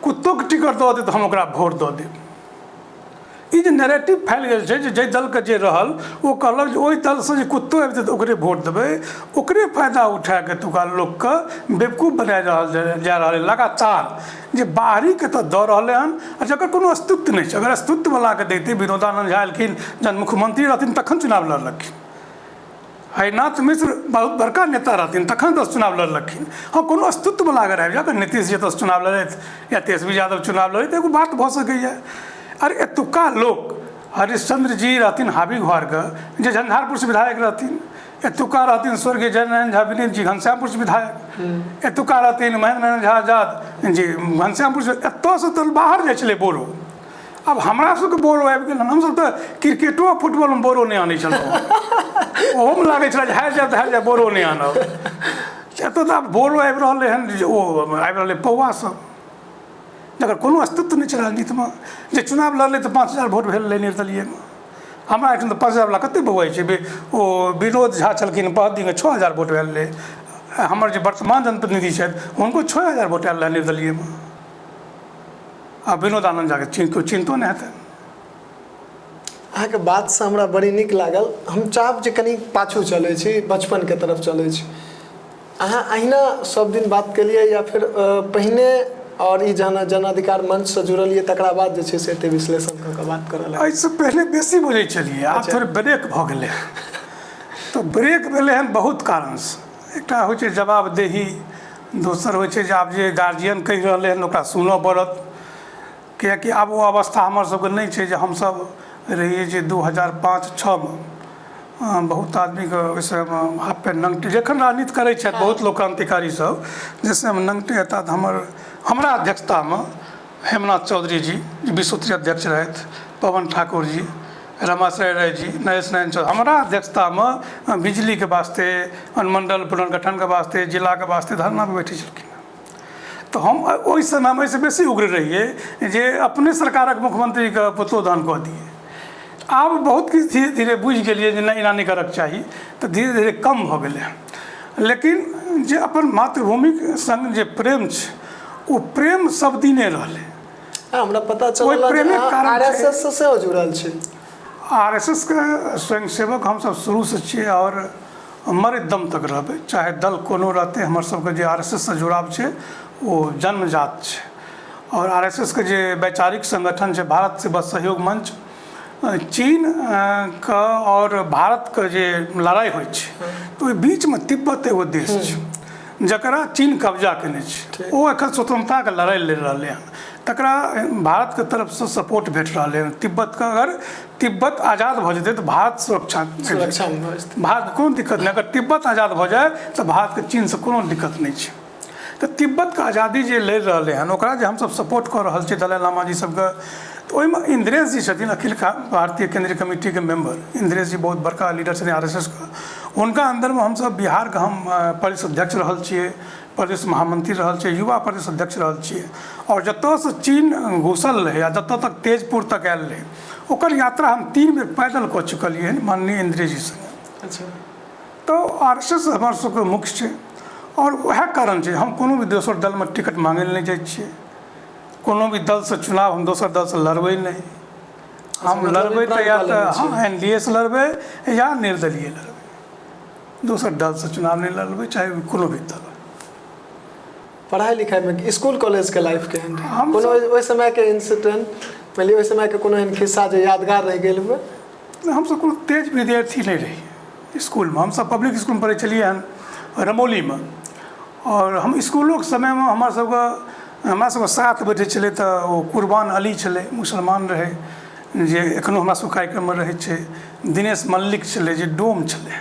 कुत्तोके टिकट दऽ देत तऽ हम ओकरा वोट दऽ देब। ई जे नैरेटिव फैल गेल छै जे जाहि दलके जे रहल ओ कहलक जे ओहि दलसँ जे कुत्तो आबि जेतै तऽ ओकरे वोट देबै, ओकरे फायदा उठाकऽ एतुका लोकके बेवकूफ बना रहल जा रहल लगातार जे बाहरीके तऽ दऽ रहलै हन आ जकर कोनो अस्तित्व नहि छै। अगर अस्तित्ववलाके दैतै, विनोदानन्द झा एलखिन जहन मुख्यमंत्री रहथिन तखन चुनाव लड़लखिन, हरिनाथ मिश्र बहुत बड़का नेता रहथिन तखन दस चुनाव लड़लखिन। हँ, कोनो अस्तित्ववला अगर आबि जाय, अगर नीतीश जी एतऽसँ चुनाव लड़थि या तेजस्वी यादव चुनाव लड़थि, एगो बात भऽ सकैए। अरे एतुका लोक हरिश्चंद्र जी रहथिन हाबी घरके जे झंझारपुरसँ विधायक रहथिन, एतुका रहथिन स्वर्गीय जयनारायण झा विनीत जी घनश्यामपुरसँ विधायक, एतुका रहथिन महेंद्र नारायण झा आजाद जी घनश्यामपुरसँ। एतऽसँ तऽ बाहर जाइ छलै बोरो, आब हमरा सबके बोरो आबि गेल हन। हमसब तऽ क्रिकेटो आ फुटबॉलमे बोरो नहि आनै छलहुँ, ओहोमे लागै छलै जे हारि जायब तऽ हारि जायब, बोरो नहि आनब। एतऽ तऽ आब बोरो आबि रहलै हन जे ओ आबि रहलै पौआ सब। जकर कोनो अस्तित्व नहि छै राजनीतिमे। जे चुनाव लड़लै तऽ 5000 वोट भेल रहै निर्दलीयमे। हमरा एहिठाम तऽ 5000 वला कतेक बौआइ छै। ओ विनोद झा छलखिन बहद्दीमे, 6000 वोट भेल रहै। हमर जे वर्तमान जनप्रतिनिधि छथि, हुनको 6000 वोट आयल रहै निर्दलीयमे। आ विनोद आनन्द झाके केओ चिन्हतो नहि हेतै। अहाँके बातसँ हमरा बड़ी नीक लागल। हम चाहब जे कनि पाछू चलै छी, बचपनके तरफ चलै छी। अहाँ अहिना सब दिन बात केलियै या फेर पहिने आओर ई जहन जन अधिकार मंचसँ जुड़लियै तकरा बाद जे छै से एते विश्लेषण कऽ कऽ बात करऽ लागलियै? एहिसँ पहिले बेसी बुझै छलियै, आब थोड़े ब्रेक भऽ गेलै। तऽ ब्रेक भेलै हन बहुत कारणसँ। एकटा होइ छै जवाबदेही, दोसर होइ छै जे आब जे गार्जियन कहि रहलै हन ओकरा सुनऽ पड़त, किएकि आब ओ अवस्था हमर सबके नहि छै जे हमसब रहियै जे 2005-06मे बहुत आदमीके ओहि समयमे हाफ पैंट नङ्गटे जखन राजनीति करै छथि बहुत लोक क्रान्तिकारी सब, जाहि समयमे नङ्गटे हेता तऽ हमरा अध्यक्षतामे हेमनाथ चौधरी जी जे विश्वोत्तरी अध्यक्ष रहथि, पवन ठाकुर जी, रमाश्रय राय जी, नरेश नारायण चौधरी, हमरा अध्यक्षतामे बिजलीके वास्ते, अनुमंडल पुनर्गठनके वास्ते, जिलाके वास्ते धरनापर बैठै छलखिन। तऽ हम ओहि समयमे एहिसँ बेसी उग्र रहियै जे अपने सरकारक मुख्यमंत्रीके पुतोदान कऽ दियै। आब बहुत किछु धीरे धीरे बुझि गेलियै जे नहि, एना नहि करऽके चाही, तऽ धीरे धीरे कम भऽ गेलै हँ। लेकिन जे अपन मातृभूमिक सङ्ग जे प्रेम छै, ओ प्रेम सब दिने रहलै। हमरा पता चलल ओहि प्रेमेक कारण आर एस एस सँ सेहो जुड़ल छी। आर एस एस के स्वयंसेवक हमसब शुरूसँ छियै आओर मरैत दम तक रहबै, चाहे दल कोनो रहतै। हमर सबके जे आर एस एस सँ जुड़ाव छै ओ जन्मजात छै। आओर आर एस एस के जे वैचारिक संगठन छै भारत सेवा सहयोग मंच, चीन के आओर भारतके जे लड़ाइ होइ छै तऽ ओहि बीचमे तिब्बत एगो देश छै जकरा चीन कब्जा केने छै। ओ एखन स्वतंत्रताके लड़ाइ लड़ि रहलै हन, तकरा भारतके तरफसँ सपोर्ट भेट रहलै हन। तिब्बतके अगर तिब्बत आजाद भऽ जेतै तऽ भारत सुरक्षा सुरक्षामे भऽ जेतै। भारतके कोनो दिक्कत नहि। अगर तिब्बत आजाद भऽ जाय तऽ भारतके चीनसँ कोनो दिक्कत नहि छै। तऽ तिब्बतके आजादी जे लड़ि रहलै हन, ओकरा जे हमसब सपोर्ट कऽ रहल छियै दलाई लामा जी सबके, तऽ ओहिमे इन्दिरेश जी छथिन, अखिल भारतीय केन्द्रीय कमिटीके मेम्बर इन्दिरेश जी बहुत बड़का लीडर छथिन आर एस एस के। हुनका अन्दरमे हमसब बिहारके हम प्रदेश अध्यक्ष रहल छियै, प्रदेश महामंत्री रहल छियै, युवा प्रदेश अध्यक्ष रहल छियै। आओर जतऽसँ चीन घुसल रहै आ जतऽ तक तेजपुर तक आयल रहै, ओकर यात्रा हम 3 बेर पैदल कऽ चुकलियै हन माननीय इन्दिरेश जी सङ्गे। तऽ आर एस एस हमर सबके मुख्य छै आओर वएह कारण छै हम कोनो भी दोसर दलमे टिकट माँगै लए नहि जाइ छियै। कोनो भी दलसँ चुनाव हम दोसर दलसँ लड़बै नहि। हम मतलब लड़बै ई तऽ या प्रण कऽ तऽ लेने हँ छियै। एन डी ए सँ लड़बै या निर्दलीय लड़बै, दोसर दलसँ चुनाव नहि लड़बै, चाहे कोनो भी दल। पढ़ाइ लिखाइमे स्कूल कॉलेजके लाइफ केहन रहै? हम कोनो ओहि समयके इंसिडेंट, मानि लिअ ओहि समयके कोनो एहन खिस्सा जे यादगार रहि गेल हुए? हमसब कोनो तेज विद्यार्थी नहि रहियै इसकुलमे। हमसब पब्लिक इसकुलमे पढ़ै छलियै हन रमौलीमे। आओर हम इसकुलोके समयमे हमरा सबके साथ बैठै छलै तऽ ओ कुर्बान अली छलै, मुसलमान रहै, जे एखनो हमरा सबके कार्यक्रममे रहै छै। दिनेश मल्लिक छलै जे डोम छलै,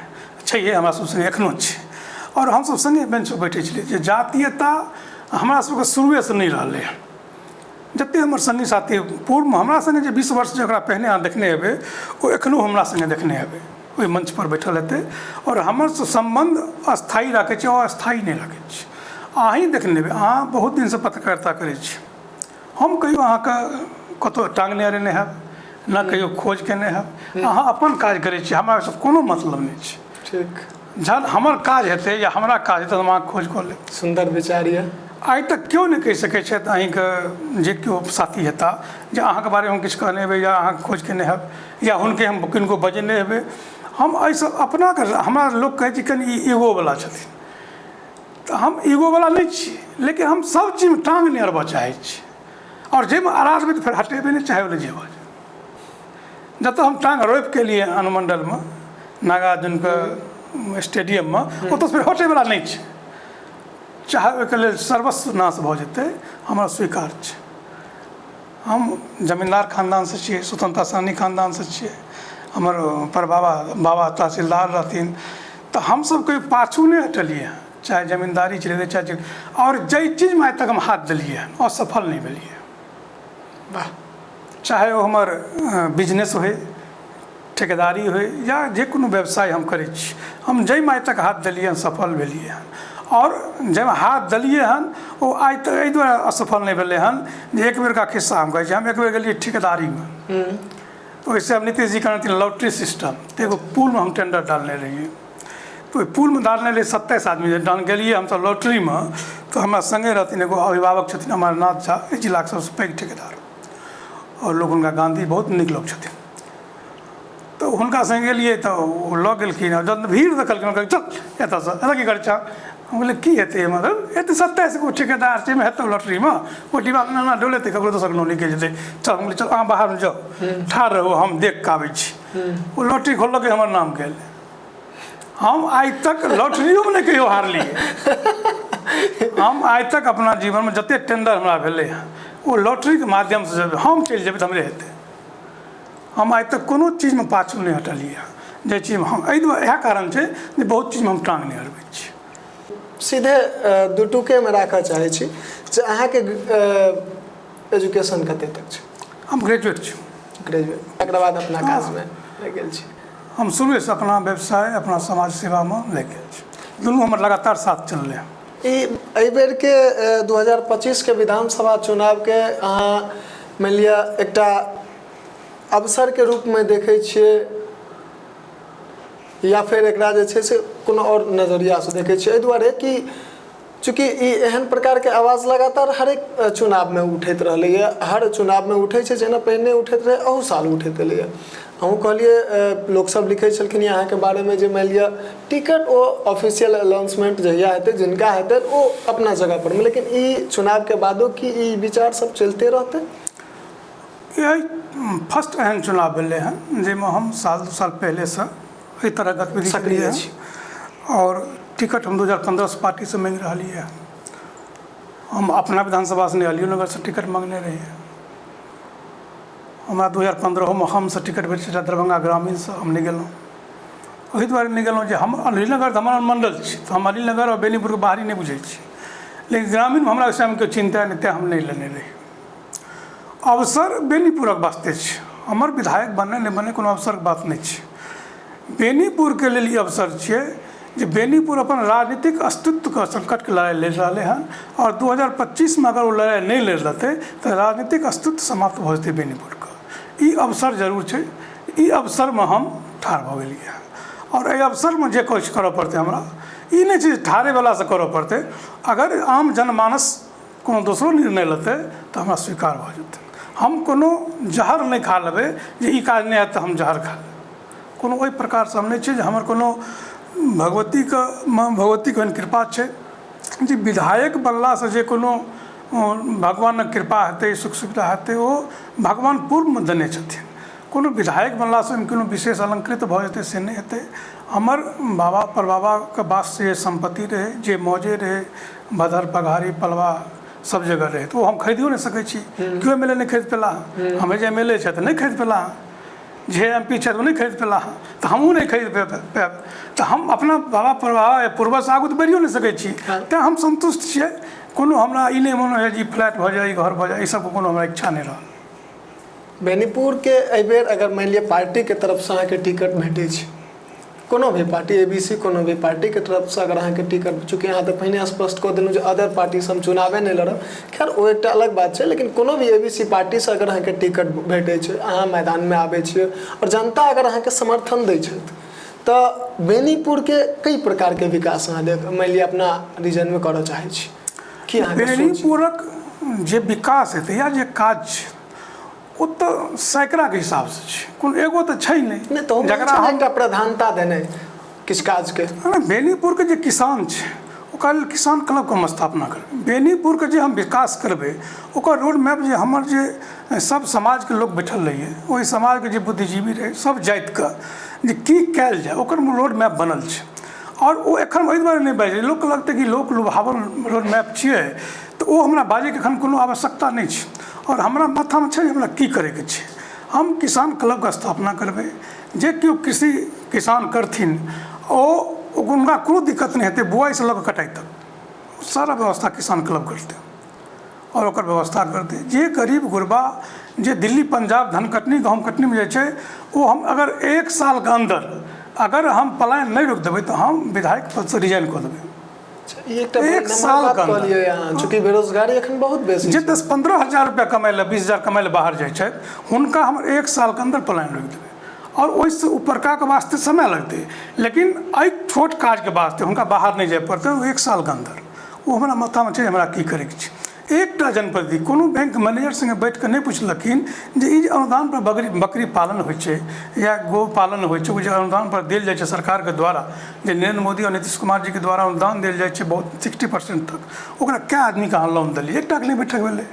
छैहे हमरा सब सङ्गे एखनो छै। आओर हमसब सङ्गे बेंचपर बैठै छलियै। जे जातीयता हमरा सबके शुरुएसँ नहि रहलै हन। जतेक हमर सङ्गी साथी पूर्वमे हमरा सङ्गे जे 20 वर्ष जकरा पहिने अहाँ देखने हेबै, ओ एखनो हमरा सङ्गे देखने हेबै, ओहि मञ्चपर बैठल हेतै। आओर हमर सम्बन्ध स्थायी राखै छी, अस्थायी नहि राखै छी। अहीँ देखने हेबै, अहाँ बहुत दिनसँ पत्रकारिता करै छी, हम कहियो अहाँके कतहु टाँगने अरेने हैब ने कहियो खोज केने हैब। अहाँ अपन काज करै छी, हमरा ओहिसँ कोनो मतलब नहि छै। जहन हमर काज हेतै या हमरा काज हेतै तऽ हम अहाँके खोज कऽ लेब। सुन्दर विचार यऽ। आइ तक केओ नहि कहि सकै छथि अहीँके जे केओ साथी हेता जे अहाँके बारेमे हम किछु कहने हेबै या अहाँके खोज केने हैब या हुनके हम किनको बजेने हेबै। हम एहिसँ अपनाके हमरा लोक कहै छै कनि ई ईगोवला छथिन, तऽ हम ईगोवला नहि छी, लेकिन हम सब चीजमे टाँग नहि अड़बऽ चाहै छी। आओर जाहिमे अड़ा देबै तऽ फेर हटेबै नहि, चाहे ओहि जे भऽ जाय। जतऽ हम टाँग रोपि एलियै अनुमण्डलमे नागार्जुनके स्टेडियममे, ओतऽ फेर हटैवला नहि छै, चाहे ओहिके लेल सर्वस्व नाश भऽ जेतै, हमरा स्वीकार छै। हम जमीन्दार खानदानसँ छियै, स्वतन्त्रता सेनानी खानदानसँ छियै। हमर परबाबा बाबा तहसीलदार रहथिन, तऽ हमसब कहियो पाछू नहि हटलियै हँ, चाहे जमीन्दारी चलेबै चाहे जे। आओर जाहि चीजमे आइ तक हम हाथ देलियै हँ, असफल नहि भेलियै। वाह। चाहे ओ हमर बिजनेस होइ, ठेकेदारी होइ या जे कोनो व्यवसाय हम करै छी, हम जाहिमे आइ तक हाथ देलियै हँ सफल भेलियै हँ। आओर जाहिमे हाथ देलियै हन ओ आइ तक एहि दुआरे असफल नहि भेलै हन जे एक बेरका खिस्सा हम कहै छी। हम एक बेर गेलियै ठेकेदारीमे, तऽ ओहिसँ हम नीतीश जी कहने रहथिन लॉटरी सिस्टम, तऽ एगो पुलमे हम टेंडर डालने रहियै। तऽ ओहि पुलमे डालने रहियै 27 आदमी जे डाल गेलियै हमसब लॉटरीमे, तऽ हमरा सङ्गे रहथिन एगो अभिभावक छथिन अमरनाथ झा, एहि जिलाके सबसँ पैघ ठेकेदार, आओर लोक हुनका गाँधी बहुत नीक लोक छथिन। तऽ हुनका सङ्गे गेलियै तऽ ओ लऽ गेलखिन, आ जब भीड़ देखलखिन, कहलखिन चल एतऽसँ, एतऽ की करै छह? हम कहलियै की हेतै एहिमे, एते 27 गो ठेकेदार छै, एहिमे हेतौ लॉटरीमे? ओ डिब्बामे एना एना डोलेतै, ककरो दोसरके नाम निकलि जेतै। चल। हम कहलियै चल, अहाँ बाहरमे जाउ, ठाढ़ रहू, हम देख कऽ आबै छी। ओ लॉटरी खोललकै, हमर नाम गेल। हम आइ तक लॉटरियोमे नहि कहियो हारलियै। हम आइ तक अपना जीवनमे जते टेंडर हमरा भेलै हँ, ओ लॉटरीके माध्यमसँ जब हम चलि जेबै तऽ हमरे हेतै। हम आइ तक कोनो चीजमे पाछू नहि हटलियै हँ, जाहि चीजमे हम एहि दुआरे इएह कारण छै जे बहुत चीजमे हम टाँग नहि अड़बै छी। सीधे दू टूकेमे राखऽ चाहै छी जे अहाँके एजुकेशन कते तक छै? हम ग्रेजुएट छी। ग्रेजुएट, तकरा बाद अपना काजमे लागि गेल छी? हम शुरुएसँ अपना व्यवसाय, अपना समाज सेवामे लागि गेल छी। दुनू हमर लगातार साथ चललै हँ। ई एहिबेरके 2025के विधानसभा चुनावके अहाँ मानि लिअ एकटा अवसरके रूपमे देखै छियै या फेर एकरा जे छै से कोनो आओर नजरियासँ देखै छियै? एहि दुआरे कि चूँकि ई एहन प्रकारके आवाज लगातार हरेक चुनावमे उठैत रहलैए, हर चुनावमे उठै छै, जेना पहिने उठैत रहै, अहू साल उठैत एलैए। अहूँ कहलियै, लोकसभ लिखै छलखिन अहाँके बारेमे जे मानि लिअ टिकट ओ ऑफिशियल अनाउंसमेंट जहिया हेतै, जिनका हेतै, ओ अपना जगह पर, लेकिन ई चुनावके बादो की ई विचार सब चलिते रहतै? एहि फर्स्ट एहन चुनाव भेलै हँ जाहिमे हम साल दू साल पहिलेसँ एहि तरह गतिविधि सक्रिय केलियै छी। आओर टिकट हम 2015सँ पार्टीसँ माँगि रहलियै हँ। हम अपना विधानसभासँ नहि, अलियो नगरसँ टिकट माँगने रहियै। हमरा 2015मे हमसँ टिकट भेट छलै दरभंगा ग्रामीणसँ, हम नहि गेलहुँ। ओहि दुआरे नहि गेलहुँ जे हम अलीनगर तऽ हमर मण्डल छी, तऽ हम अलीनगर आओर बेनीपुरके बाहरी नहि बुझै छी, लेकिन ग्रामीणमे हमरा ओहि समयमे केओ चिन्हतै नहि, तेँ हम नहि लेने रही। अवसर बेनीपुरक वास्ते छै। हमर विधायक बनै नहि बनै कोनो अवसरके बात नहि छै। बेनीपुरके लेल ई अवसर छियै जे बेनीपुर अपन राजनीतिक अस्तित्वके संकटके लड़ाइ लड़ि रहलै हन, आओर 2025मे अगर ओ लड़ाइ नहि लड़ि लेतै तऽ राजनीतिक अस्तित्व समाप्त भऽ जेतै बेनीपुरके। ई अवसर जरूर छै। ई अवसरमे हम ठाढ़ भऽ गेलियै हन, आओर एहि अवसरमे जे किछु करऽ पड़तै, हमरा ई नहि छै जे ठाढ़ेवलासँ करऽ पड़तै। अगर आम जनमानस कोनो दोसरो निर्णय लेतै तऽ हमरा स्वीकार भऽ जेतै। हम कोनो जहर नहि खा लेबै जे ई काज नहि हैत तऽ हम जहर खा लेब। कोनो ओहि प्रकारसँ हम नहि छी जे हमर कोनो भगवतीके, माँ भगवतीके एहन कृपा छै जे विधायक बनलासँ जे कोनो भगवानक कृपा हेतै, सुख सुविधा हेतै, ओ भगवान पूर्वमे देने छथिन। कोनो विधायक बनलासँ ओहिमे कोनो विशेष अलङ्कृत भऽ जेतै से नहि हेतै। हमर बाबा परबाबाके वास्ते जे सम्पत्ति रहै, जे मौजे रहै, भदर पघारी पलवा सब जगह रहै, तऽ ओ हम खरीदियो नहि सकै छी। केओ एम एल ए नहि खरीद पेला हँ। हमरे जे एम एल ए छथि, नहि खरीद पेला हँ। जे एम पी छथि, ओ नहि खरीद पेला हँ, तऽ हमहूँ नहि खरीद पायब। तऽ हम अपना बाबा परबाबा या पूर्वजसँ आगू तऽ बढ़ियो नहि सकै छी। तेँ हम सन्तुष्ट छियै। कोनो हमरा ई नहि मोन होइए जे ई फ्लैट भऽ जाय, ई घर भऽ जाय, ई सबके कोनो हमरा इच्छा नहि रहल। बेनीपुरके एहिबेर अगर मानि लिअ पार्टीके तरफसँ अहाँके टिकट भेटै छै, कोनो भी पार्टी, ए बी सी, कोनो भी पार्टीके तरफसँ अगर अहाँके टिकट, चूँकि अहाँ तऽ पहिने स्पष्ट कऽ देलहुँ जे अदर पार्टीसँ हम चुनावे नहि लड़ब, खैर ओ एकटा अलग बात छै, लेकिन कोनो भी ए बी सी पार्टीसँ अगर अहाँके टिकट भेटै छै, अहाँ मैदानमे आबै छियै आओर जनता अगर अहाँके समर्थन दै छथि, तऽ बेनीपुरके कई प्रकारके विकास अहाँ देख मानि लिअ अपना रीजनमे करऽ चाहै छी की अहाँके सोच? बेनीपुरक जे विकास हेतै या जे काज छै, ओ तऽ सैकड़ाके हिसाबसँ छै, कोनो एगो तऽ छै नहि। नहि तऽ जकरा हम हम एकटा प्रधानता देने किछु काजके। नहि, बेनीपुरके जे किसान छै, ओकरा लेल किसान क्लबके हम स्थापना करबै। बेनीपुरके जे हम विकास करबै, ओकर रोड मैप जे हमर जे सब समाजके लोक बैठल रहियै, ओहि समाजके जे बुद्धिजीवी रहै, सब जातिके जे की कयल जाय, ओकर रोड मैप बनल छै। आओर ओ एखन ओहि दुआरे नहि बाजै, लोकके लगतै कि लोक लुभावन रोड मैप छियै, तऽ ओ हमरा बाजैके एखन कोनो आवश्यकता नहि छै। आओर हमरा माथामे छै जे हमरा की करैके छै। हम किसान क्लबके स्थापना करबै। जे केओ कृषि किसान करथिन, ओ हुनका कोनो दिक्कत नहि हेतै। बुआइसँ लऽ कऽ कटाइ तक सारा व्यवस्था किसान क्लब करतै आओर ओकर व्यवस्था करतै। जे गरीब गुरबा जे दिल्ली, पंजाब धान कटनी, गहूँम कटनीमे जाइ छै, ओ हम अगर एक सालके अन्दर अगर हम पलायन नहि रोकि देबै तऽ हम विधायक पदसँ रिजाइन कऽ देबै। ई एकटा एक बड़ नम्हर साल बात के अंदर। कहलियै अहाँ, चूँकि बेरोजगारी एखन बहुत बेसी जे छै। 10-15 हजार रुपया कमाइ लए, 20 हजार कमाइ लए बाहर जाइ छथि, हुनका हम 1 सालके अन्दर पलायन रोकि देबै। आओर ओहिसँ उपरकाके वास्ते समय लगतै, लेकिन एहि छोट काजके वास्ते हुनका बाहर नहि जाय पड़तै। ओ 1 सालके अन्दर ओ हमरा माथामे छै हमरा की करैके छै। एकटा जनप्रतिनिधि कोनो बैंक मैनेजर सङ्गे बैठ कऽ नहि पुछलखिन जे ई जे अनुदान पर बकरी पालन होइ छै या गौ पालन होइ छै, ओ जे अनुदान पर देल जाइ छै सरकारके द्वारा, जे नरेंद्र मोदी आओर नीतीश कुमार जीके द्वारा अनुदान देल जाइ छै बहुत 60% तक, ओकरा कए आदमीके अहाँ लोन देलियै? एकटाके नहि बैठक भेलै।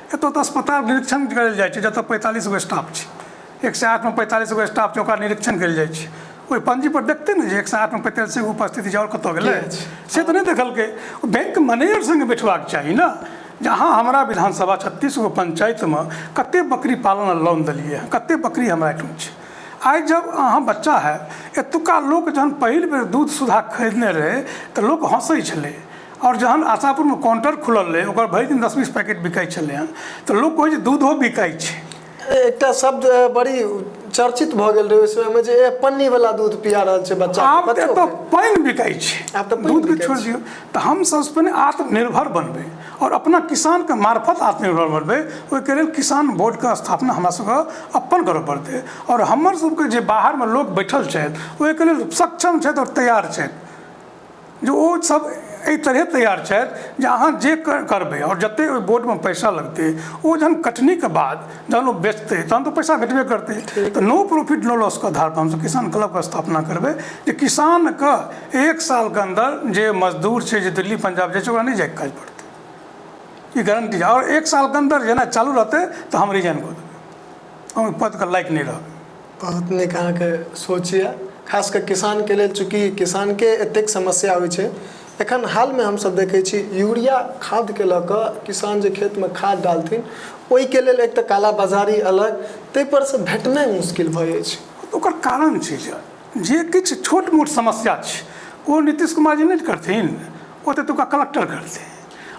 एतऽ तऽ अस्पताल निरीक्षण करल जाइ छै जतऽ 45 गो स्टाफ छै, 108 मे 45 गो स्टाफ छै, ओकरा निरीक्षण कयल जाइ छै। ओहि पंजी पर देखतै ने जे 108 मे 45 गो उपस्थिति छै आओर कतऽ गेलै, से तऽ नहि देखलकै। बैंक मैनेजर सङ्गे बैठबाक चाही ने जे अहाँ हमरा विधानसभा 36 गो पंचायतमे कते बकरी पालन लोन देलियै हँ, कते बकरी हमरा एहिठाम छै। आइ जब अहाँ बच्चा है, एतुका लोक जहन पहिल बेर दूध सुधा खरीदने रहै तऽ लोक हँसै छलै, आओर जहन आशापुरमे काउंटर खुलल रहै ओकर भरि दिन 10-20 पैकेट बिकाइ छलै हँ, तऽ लोक कहै छै दूधो बिकाइ छै। एकटा शब्द बड़ी चर्चित भऽ गेल रहै ओहि समयमे जे पन्नी वाला दूध पिया रहल छै बच्चा। आब तऽ एतऽ पानि बिकाइ छै, आब तऽ दूधके छोड़ि दियौ। तऽ हम सबसँ पहिने आत्मनिर्भर बनबै आओर अपना किसानके मार्फत आत्मनिर्भर बनबै। ओहिके लेल किसान बोर्डके स्थापना हमरा सबके अपन करऽ पड़तै, आओर हमर सबके जे बाहरमे लोक बैठल छथि ओहिके लेल सक्षम छथि आओर तैयार छथि, जे ओ सब एहि तरहे तैयार छथि जे अहाँ जे करबै आओर जतेक ओहि बोर्डमे पैसा लगतै ओ जहन कटनीके बाद जहन ओ बेचतै तहन तऽ पैसा भेटबे करतै। तऽ नो प्रॉफिट नो लॉसके आधारपर हमसब किसान क्लबके स्थापना करबै जे किसानके 1 सालके अन्दर जे मजदूर छै जे दिल्ली पंजाब जाइ छै ओकरा नहि जाइके काज पड़तै, ई गारंटी। आओर 1 सालके अन्दर जेना चालू रहतै तऽ हम रिजाइन कऽ देबै, हम ओहि पदके लायक नहि रहबै। बहुत नीक अहाँके सोच यऽ, खास कऽ किसानके लेल, चूँकि किसानके एतेक समस्या होइ छै। एखन हालमे हमसब देखै छी यूरिया खादके लऽ कऽ किसान जे खेतमे खाद डालथिन ओहिके लेल एक तऽ काला बाजारी अलग, ताहिपर सँ भेटनाइ मुश्किल भऽ जाइ छै। ओकर कारण छै जे किछु छोट मोट समस्या छै ओ नीतीश कुमार जी नहि करथिन, ओ तऽ एतुका कलक्टर करतै।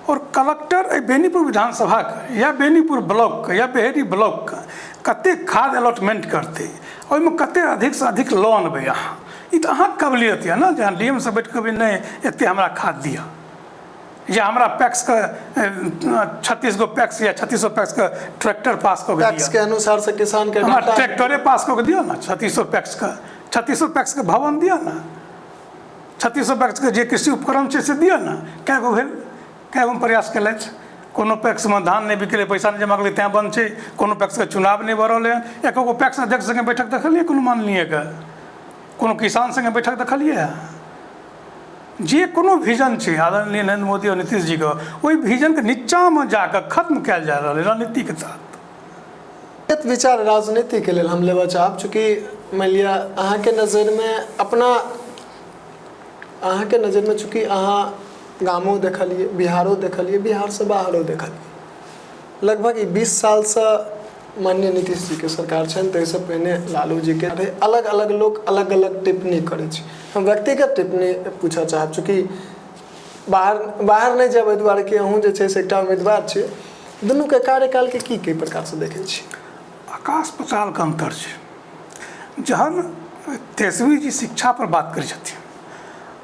आओर कलक्टर एहि बेनीपुर विधानसभाके या बेनीपुर ब्लॉकके या बहेड़ी ब्लॉकके कतेक खाद अलॉटमेंट करतै, ओहिमे कतेक अधिकसँ अधिक लऽ अनबै अहाँ, ई तऽ अहाँके काबिलियत यऽ ने जे अहाँ डी एम सँ बैठ कऽ कहबै नहि एतेक हमरा खाद दिअ, या हमरा पैक्सके 36 गो पैक्स या 3600 पैक्सके ट्रैक्टर पास कऽ के दिअ। टैक्स के अनुसार से किसान के हमरा ट्रैक्टरे पास कऽ के दिअ ने, 3600 पैक्सके, 3600 पैक्सके भवन दिअ ने, 3600 पैक्सके जे कृषि उपकरण छै से दिअ ने। कए गो भेल, कए गो प्रयास केलथि? कोनो पैक्समे धान नहि बिकेलै, पैसा नहि जमा केलै तैँ बन्द छै, कोनो पैक्सके चुनाव नहि भऽ रहलै हँ। एको गो पैक्स अध्यक्ष सङ्गे बैठक देखलियै कोनो माननीयके? कोनो किसान सङ्गे बैठक देखलियै हँ? जे कोनो विजन छै आदरणीय नरेंद्र मोदी आओर नीतीश जीके, ओहि विजनके नीचाँमे जाकऽ खत्म कयल जा रहल है रणनीतिके तहत। विचार राजनीतिके लेल हम लेबऽ चाहब, चूँकि मानि लिअ अहाँके नजरिमे अपना अहाँके नजरिमे चूँकि अहाँ गामो देखलियै, बिहारो देखलियै, बिहारसँ बाहरो देखलियै, लगभग ई 20 सालसँ माननीय नीतीश जीके सरकार छनि, ताहिसँ पहिने लालू जीके रहै। अलग अलग लोक अलग अलग टिप्पणी करै छै। हम व्यक्तिगत टिप्पणी पूछऽ चाहब, चूँकि बाहर नहि जायब एहि दुआरे कि अहूँ जे छै से एकटा उम्मीदवार छी, दुनूके कार्यकालके की की प्रकारसँ देखै छी? आकाश पातालके अन्तर छै। जहन तेजस्वी जी शिक्षा पर बात करै छथिन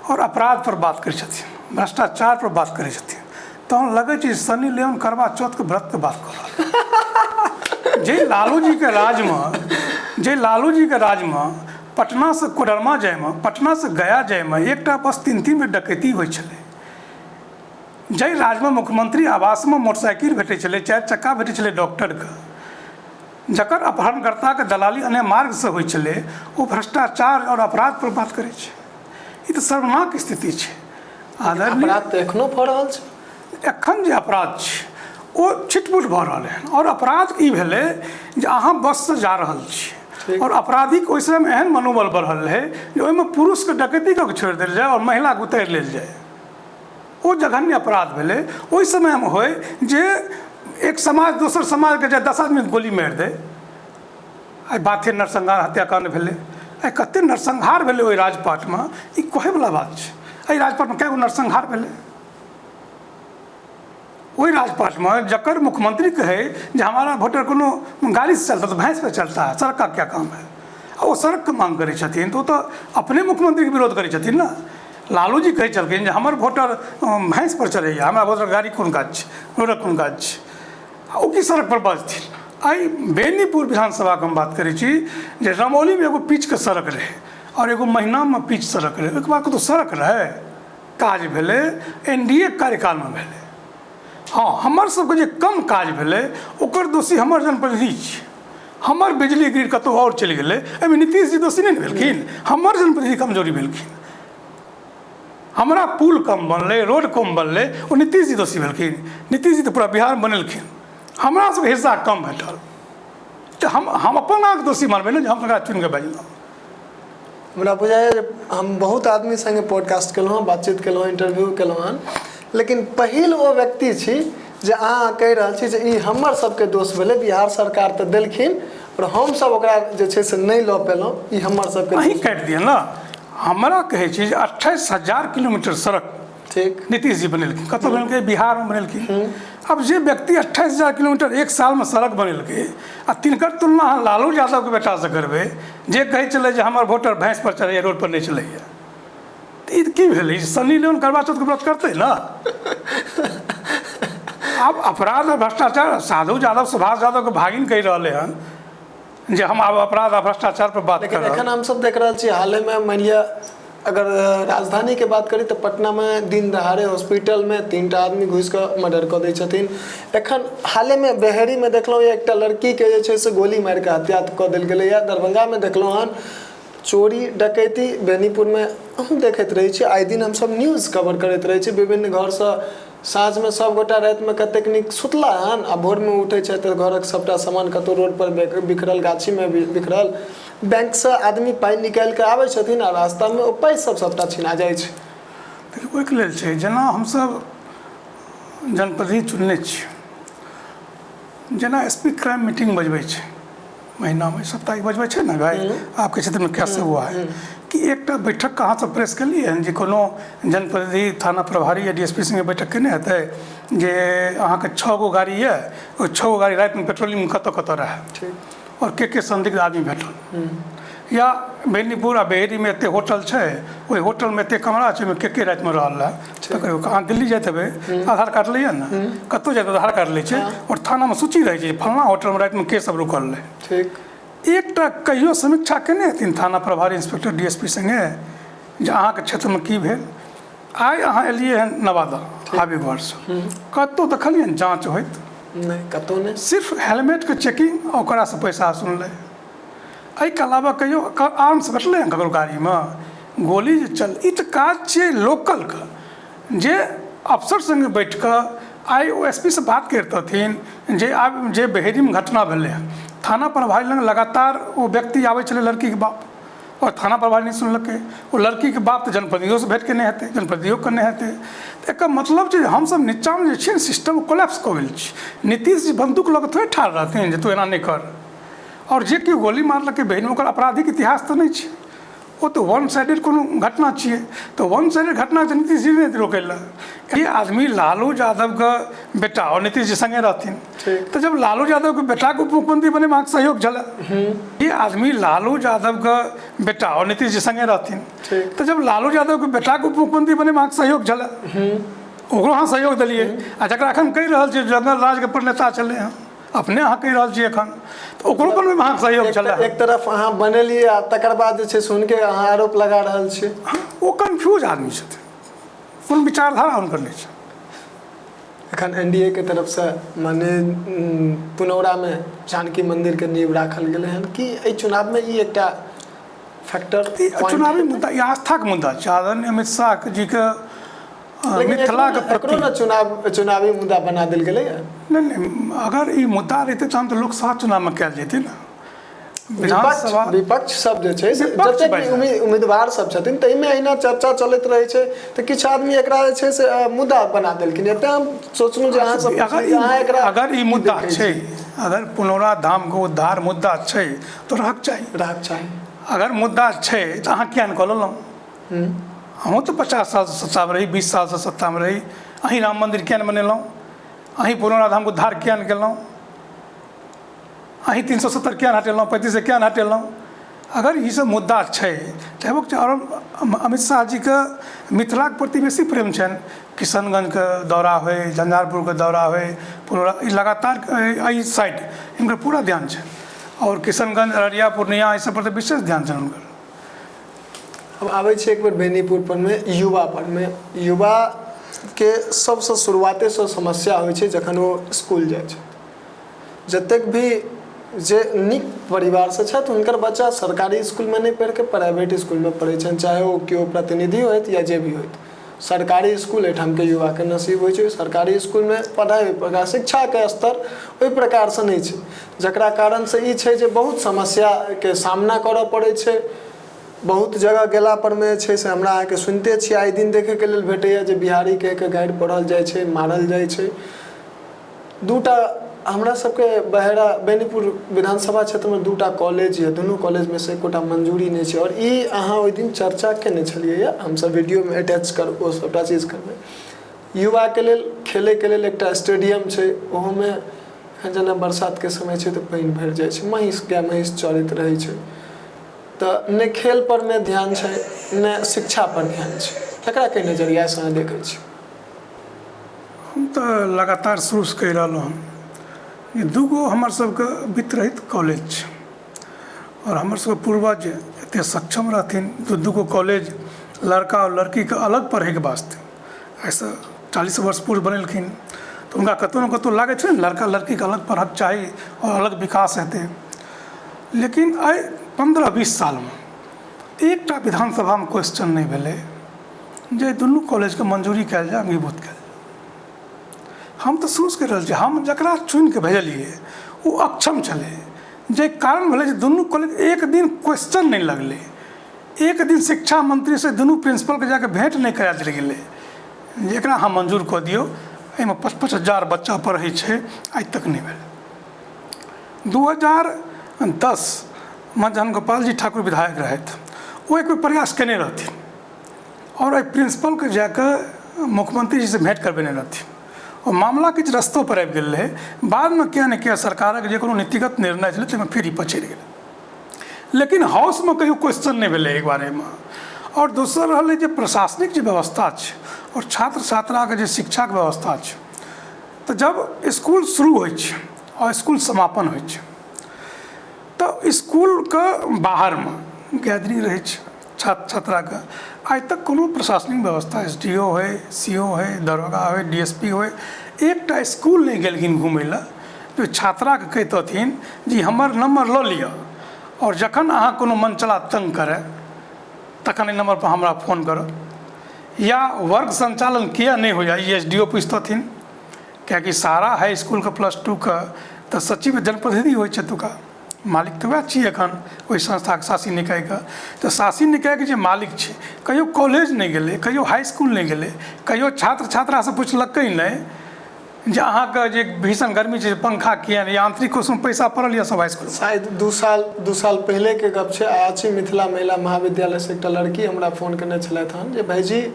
आओर अपराध पर बात करै छथिन, भ्रष्टाचार पर बात करै छथिन, तहन लगै छै सनी लियोन करवा चौथके व्रतके बात कऽ रहल। जे लालू जीके राजमे, जे लालू जीके राजमे पटनासँ कोडरमा जाइमे, पटनासँ गया जाइमे एकटा बस 3-3 बेर डकैती होइ छलै, जाहि राजमे मुख्यमंत्री आवासमे मोटरसाइकिल भेटै छलै, 4 चक्का भेटै छलै डॉक्टरके, जकर अपहरणकर्ताके दलाली अन्य मार्गसँ होइ छलै, ओ भ्रष्टाचार आओर अपराध पर बात करै छै। ई तऽ शर्मनाक स्थिति छै। आदरणीय अपराध तऽ एखनो भऽ रहल छै। एखन जे अपराध छै ओ छिटपुट भऽ रहलै हन। आओर अपराध ई भेलै जे अहाँ बससँ जा रहल छी आओर अपराधीके ओहि समयमे एहन मनोबल बढ़ल रहै जे ओहिमे पुरुषके डकैती कऽ के छोड़ि देल जाय आओर महिलाके उतारि लेल जाय। ओ जघन्य अपराध भेलै। ओहि समयमे होइ जे एक समाज दोसर समाजके जे 10 आदमीके गोली मारि दै। आइ बाथे नरसंहार हत्याकाण्ड भेलै, आइ कतेक नरसंहार भेलै ओहि राजपाटमे, ई कहैवला बात छै। एहि राजपाटमे कए गो नरसंहार भेलै? ओहि राजपाटमे जकर मुख्यमंत्री कहै जे हमारा वोटर कोनो गाड़ी से चलता तो भैंस पे चलता है, सड़क का क्या काम है, आ ओ सड़कके मांग करै छथिन तऽ ओ तऽ अपने मुख्यमंत्रीके विरोध करै छथिन ने। लालू जी कहै छलखिन जे हमर वोटर भैंस पर चढ़ैए, हमरा वोटर गाड़ी कोन काज छै, रोडक कोन काज छै, आ ओ की सड़क पर बजथिन। आइ बेनीपुर विधानसभाके हम बात करै छी जे रमौलीमे एगो पीचके सड़क रहै आओर एगो महिनामे पीच सड़क रहै, ओहिके बाद कतहु सड़क रहै? काज भेलै NDA कार्यकालमे भेलै। हँ, हमर सबके जे कम काज भेलै ओकर दोषी हमर जनप्रतिनिधि छी। हमर बिजली ग्रिड कतहु आओर चलि गेलै, एहिमे नीतीश जी दोषी नहि ने भेलखिन, हमर जनप्रतिनिधि कमजोरी भेलखिन। हमरा पुल कम बनलै, रोड कम बनलै, ओ नीतीश जी दोषी भेलखिन? नीतीश जी तऽ पूरा बिहारमे बनेलखिन, हमरा सबके हिस्सा कम भेटल, तऽ हम अपन अहाँके दोषी मानबै ने जे हम ककरा चुनिकऽ भेजलहुँ। हमरा बुझाइए जे हम बहुत आदमी सङ्गे पॉडकास्ट केलहुँ हँ, बातचीत केलहुँ, इंटरव्यू केलहुँ हन, लेकिन पहिल ओ व्यक्ति छी जे अहाँ कहि रहल छी जे ई हमर सबके दोष भेलै, बिहार सरकार तऽ देलखिन पर हमसब ओकरा जे छै से नहि लऽ पेलहुँ, ई हमर सबके अहीं काटि दिअ ने। हमरा कहै छी जे 28,000 किलोमीटर सड़क ठीक नीतीश जी बनेलखिन, कतऽ बनेलकै? बिहारमे बनेलखिन। आब जे व्यक्ति 28,000 किलोमीटर एक सालमे सड़क बनेलकै आ तिनकर तुलना अहाँ लालू यादवके बेटासँ करबै जे कहै छलै जे हमर वोटर भैंस पर चढ़ैए, रोड पर नहि चलैए, तऽ ई की भेलै? सनी लियोन करवा चौथके व्रत करतै ने? आब अपराध आओर भ्रष्टाचार, साधु यादव सुभाष यादवके भागिन कहि रहलै हन जे हम आब अपराध आ भ्रष्टाचार पर बात लेकिन करब। एखन हमसब देख रहल छी हालेमे, मानि लिअ अगर राजधानीके बात करी तऽ पटनामे दिन दहाड़े हॉस्पिटलमे 3टा आदमी घुसि कऽ मर्डर कऽ दै छथिन। एखन हालेमे बहेड़ीमे देखलहुँ एकटा लड़कीके जे छै से गोली मारि कऽ हत्या कऽ देल गेलैए। दरभंगामे देखलहुँ हन चोरी डकैती, बेनीपुरमे हम देखैत रहै छी, आइ दिन हमसब न्यूज कवर करैत रहै छी, विभिन्न घरसँ साँझमे सभगोटा रातिमे कतेक नीक सुतला हन आ भोरमे उठै छथि तऽ घरक सभटा सामान कतहु रोडपर बिखरल, गाछीमे बिखरल, बैंकसँ आदमी पाइ निकालि कऽ आबै छथिन आ रास्तामे ओ पाइ सब सभटा छिना जाइ छै। देखियौ, ओहिके लेल छै जेना हमसभ जनप्रतिनिधि चुनने छी, जेना एस पी क्राइम मीटिंग बजबै छै महीनामे, साप्ताहिक बजबै छै ने, भाई आपके क्षेत्रमे क्या सब हुआ है, कि एकटा बैठक अहाँ सब प्रेस केलियै हन जे कोनो जनप्रतिनिधि थाना प्रभारी या डी एस पी संगे बैठक केने हेतै जे अहाँके 6 गो गाड़ी यऽ, ओहि 6 गो गाड़ी रातिमे पेट्रोलिंगमे कतऽ कतऽ रहै आओर के संदिग्ध आदमी भेटल, या बेनीपुर आ बहेड़ीमे एते होटल छै, ओहि होटलमे एते कमरा छै, ओहिमे के रातिमे रहल रहै, तकर अहाँ दिल्ली जाइत हेबै, आधार कार्ड लैए ने, कतहु जाइत आधार कार्ड लै छै आओर थानामे सूची रहै छै फलना होटलमे रातिमे के सब रुकल रहै। ठीक। एकटा कहियो समीक्षा केने हेथिन थाना प्रभारी इंस्पेक्टर डी एस पी संगे जे अहाँके क्षेत्रमे की भेल? आइ अहाँ एलियै हन नवादा हाबीगढ़सँ, कतहु देखलियै हन जाँच होइत? नहि, कतहु नहि। सिर्फ हेलमेटके चेकिंग आ ओकरासँ पैसा सुनलै। एहिके अलावा कहियो आर्म्स भेटलै हन ककरो गाड़ीमे? गोली जे चल, ई तऽ काज छियै लोकलके जे अफसर सङ्गे बैठ कऽ आइ ओ एस पी सँ बात करितथिन जे आब जे बहेड़ीमे घटना भेलै हन, थाना प्रभारी लग लगातार ओ व्यक्ति आबै छलै लड़कीके बाप, आओर थाना प्रभारी नहि सुनलकै, ओ लड़कीके बाप तऽ जनप्रतिनिधियोसँ भेँट केने हेतै, जनप्रतिनिधियोके नहि हेतै। तऽ एकर मतलब छै जे हमसभ नीचाँमे जे छियै ने सिस्टम कोलैप्स कऽ गेल छी। नीतीश जी बन्दूक लऽ कऽ थोड़े ठाढ़ रहथिन जे तू एना नहि कर, आओर जे केओ गोली मारलकै बहिन ओकर आपराधिक इतिहास तऽ नहि छै, ओ तऽ वन साइडेड कोनो घटना छियै, तऽ वन साइडेड घटना तऽ नीतीश जी नहि रोकै लए। ई आदमी लालू यादवके बेटा आओर नीतीश जी सङ्गे रहथिन, तऽ जब लालू यादवके बेटाके उप मुख्यमंत्री बनैमे अहाँके सहयोग छलै, ई आदमी लालू यादवके बेटा आओर नीतीश जी सङ्गे रहथिन, तऽ जब लालू यादवके बेटाके उप मुख्यमंत्री बनैमे अहाँके सहयोग छलै, ओकरो अहाँ सहयोग देलियै, आ जकरा एखन कहि रहल छियै जंगल राजके प्रणेता छलै हँ, अपने अहाँ कहि रहल छियै एखन, तऽ ओकरो बनबैमे अहाँके सहयोग छलै। एक तरफ अहाँ बनेलियै आ तकर बाद जे छै से हुनके अहाँ आरोप लगा रहल छियै। ओ कन्फ्यूज आदमी छथिन, कोनो विचारधारा हुनकर नहि छै। एखन एन डी ए के तरफसँ माने पुनौरामे जानकी मन्दिरके नींव राखल गेलै हन, कि एहि चुनावमे ई एकटा फैक्टर? ई चुनावी मुद्दा, ई आस्थाके मुद्दा छै। आदरणीय अमित शाह जीके मिथिलाके प्रति ने चुनावी मुद्दा बना देल गेलै। नहि नहि, अगर ई मुद्दा रहितै तहन तऽ लोकसभा चुनावमे कयल जैतै ने। विधानसभा विपक्ष सब जे छै से जतेक भी उम्मीदवार सब छथिन ताहिमे अहिना चर्चा चलैत रहै छै, तऽ किछु आदमी एकरा जे छै से मुद्दा बना देलखिन। एतऽ हम सोचलहुँ जे अहाँ सब अगर अगर ई मुद्दा छै, अगर पुनौरा धामके उद्धार मुद्दा छै तऽ रहक चाही, रहक चाही। अगर मुद्दा छै तऽ अहाँ किया नहि कऽ लेलहुँ? हमहूँ तऽ 50 सालसँ सत्तामे रही, 20 सालसँ सत्तामे रही, अहीं राम मन्दिर किया नहि बनेलहुँ? अहीं पुनौरा धामके उद्धार किया नहि केलहुँ? अहीं 370 किया नहि हटेलहुँ? 35 किया नहि हटेलहुँ? अगर ई सब मुद्दा छै तऽ हेबक चाही। आओर अमित शाह जीके मिथिलाके प्रति बेसी प्रेम छनि। किशनगंजके दौरा होइ, झंझारपुरके दौरा होइ, पूरा ई लगातार एहि साइड हिनकर पूरा ध्यान छनि। आओर किशनगंज, अररिया, पूर्णिया एहि सब पर तऽ विशेष ध्यान छनि हुनकर। हम आबै छी एक बेर बेनीपुर परमे, युवा परमे। युवाके सबसँ शुरुआतेसँ समस्या होइ छै जखन ओ इसकुल जाइ छै। जतेक भी जे नीक परिवारसँ छथि हुनकर बच्चा सरकारी इसकुलमे नहि पढ़िके प्राइवेट इसकुलमे पढ़ै छनि, चाहे ओ केओ प्रतिनिधि होथि या जे भी होथि। सरकारी इसकुल एहिठामके युवाके नसीब होइ छै। सरकारी इसकुलमे पढ़ाइ ओहि प्रकार शिक्षाके स्तर ओहि प्रकारसँ नहि छै, जकरा कारणसँ ई छै जे बहुत समस्याके सामना करऽ पड़ै छै। बहुत जगह गेला परमे जे छै से हमरा अहाँके सुनिते छी, आइ दिन देखैके लेल भेटैए जे बिहारी कहिके गारि पढ़ल जाइ छै, मारल जाइ छै। दूटा हमरा सबके बहेरा बेनीपुर विधानसभा क्षेत्रमे दूटा कॉलेज यऽ, दुनू कॉलेजमे से एकोटा मंजूरी नहि छै। आओर ई अहाँ ओहि दिन चर्चा केने छलियै यऽ, हमसब वीडियोमे अटैच कर ओ सबटा चीज करबै। युवाके लेल खेलैके लेल एकटा स्टेडियम छै, ओहोमे एखन जेना बरसातके समय छै तऽ पानि भरि जाइ छै, महीँस गाय महीँस चरैत रहै छै। तऽ नहि खेल परमे ध्यान छै, नहि शिक्षा पर ध्यान छै। एकरा कइ नजरियासँ अहाँ देखै छी? हम तऽ लगातार शुरूसँ कहि रहलहुँ हन जे दूगो हमर सबके वित्त रहित कॉलेज छै आओर हमर सबके पूर्वज एते सक्षम रहथिन दू दूगो कॉलेज लड़का आओर लड़कीके अलग पढ़ैके वास्ते आइसँ 40 वर्ष पूर्व बनेलखिन। तऽ हुनका कतहु ने कतहु लागै छै ने लड़का लड़कीके अलग पढ़ऽके चाही आओर अलग विकास हेतै। लेकिन आइ 15-20 सालमे एकटा विधानसभामे क्वेश्चन नहि भेलै जे दुनू कॉलेजके मंजूरी कयल जाय, अंगीभूत कयल जाय। हम तऽ शुरूसँ कहि रहल छी, हम जकरा चुनिके भेजलियै ओ अक्षम छलै, जाहि कारण भेलै जे दुनू कॉलेज एक दिन क्वेश्चन नहि लगलै, एक दिन शिक्षा मंत्रीसँ दुनू प्रिंसिपलके जाके भेँट नहि करा देल गेलै जे एकरा अहाँ मंजूर कऽ दियौ, एहिमे 5-5 हजार बच्चा पढ़ै छै, आइ तक नहि भेलै। 2010मे जहन गोपालजी ठाकुर विधायक रहथि, ओ एक बेर प्रयास केने रहथिन आओर एहि प्रिंसिपलके जाकऽ मुख्यमंत्रीजीसँ भेँट करबेने रहथिन। ओ मामला किछु रस्तोपर आबि गेल रहै, बादमे किया ने किया सरकारक जे कोनो नीतिगत निर्णय छलै ताहिमे फेर ई पछड़ि गेलै। लेकिन हाउसमे कहियो क्वेश्चन नहि भेलै एहि बारेमे। आओर दोसर रहलै जे प्रशासनिक जे व्यवस्था छै आओर छात्र छात्राके जे शिक्षाके व्यवस्था छै, तऽ जब इसकुल शुरू होइ छै आओर इसकुल समापन होइ छै तऽ इसकुलके बाहरमे गैदरिंग रहै छै छात्र छात्राके। आइ तक कोनो प्रशासनिक व्यवस्था एस डी ओ होइ, सी ओ होइ, दरोगा होइ, डी एस पी होइ, एकटा इसकुल नहि गेलखिन घुमै लए जे छात्राके कहितथिन जे हमर नम्बर लऽ लिअ आओर जखन अहाँ कोनो मनचला तङ्ग करए तखन एहि नम्बरपर हमरा फोन करब, या वर्ग सञ्चालन किया नहि होइए ई एस डी ओ पुछितथिन। कियाकि सारा हाई इसकुलके +2 के तऽ सचिव जनप्रतिनिधि होइ छै, एतुका मालिक तऽ वएह छियै एखन ओहि संस्थाके शासी निकायके। तऽ शासी निकायके जे मालिक छै कहियो कॉलेज नहि गेलै, कहियो हाई इसकुल नहि गेलै, कहियो छात्र छात्रासँ पुछलकै नहि जे अहाँके जे भीषण गर्मी छै पंखा किया नहि, आंतरिक कोषमे पैसा पड़ल यऽ सब हाई इसकुलमे। शायद दू साल पहिलेके गप छै, अयाची मिथिला महिला महाविद्यालयसँ एकटा लड़की हमरा फोन केने छलथि हन जे भाइजी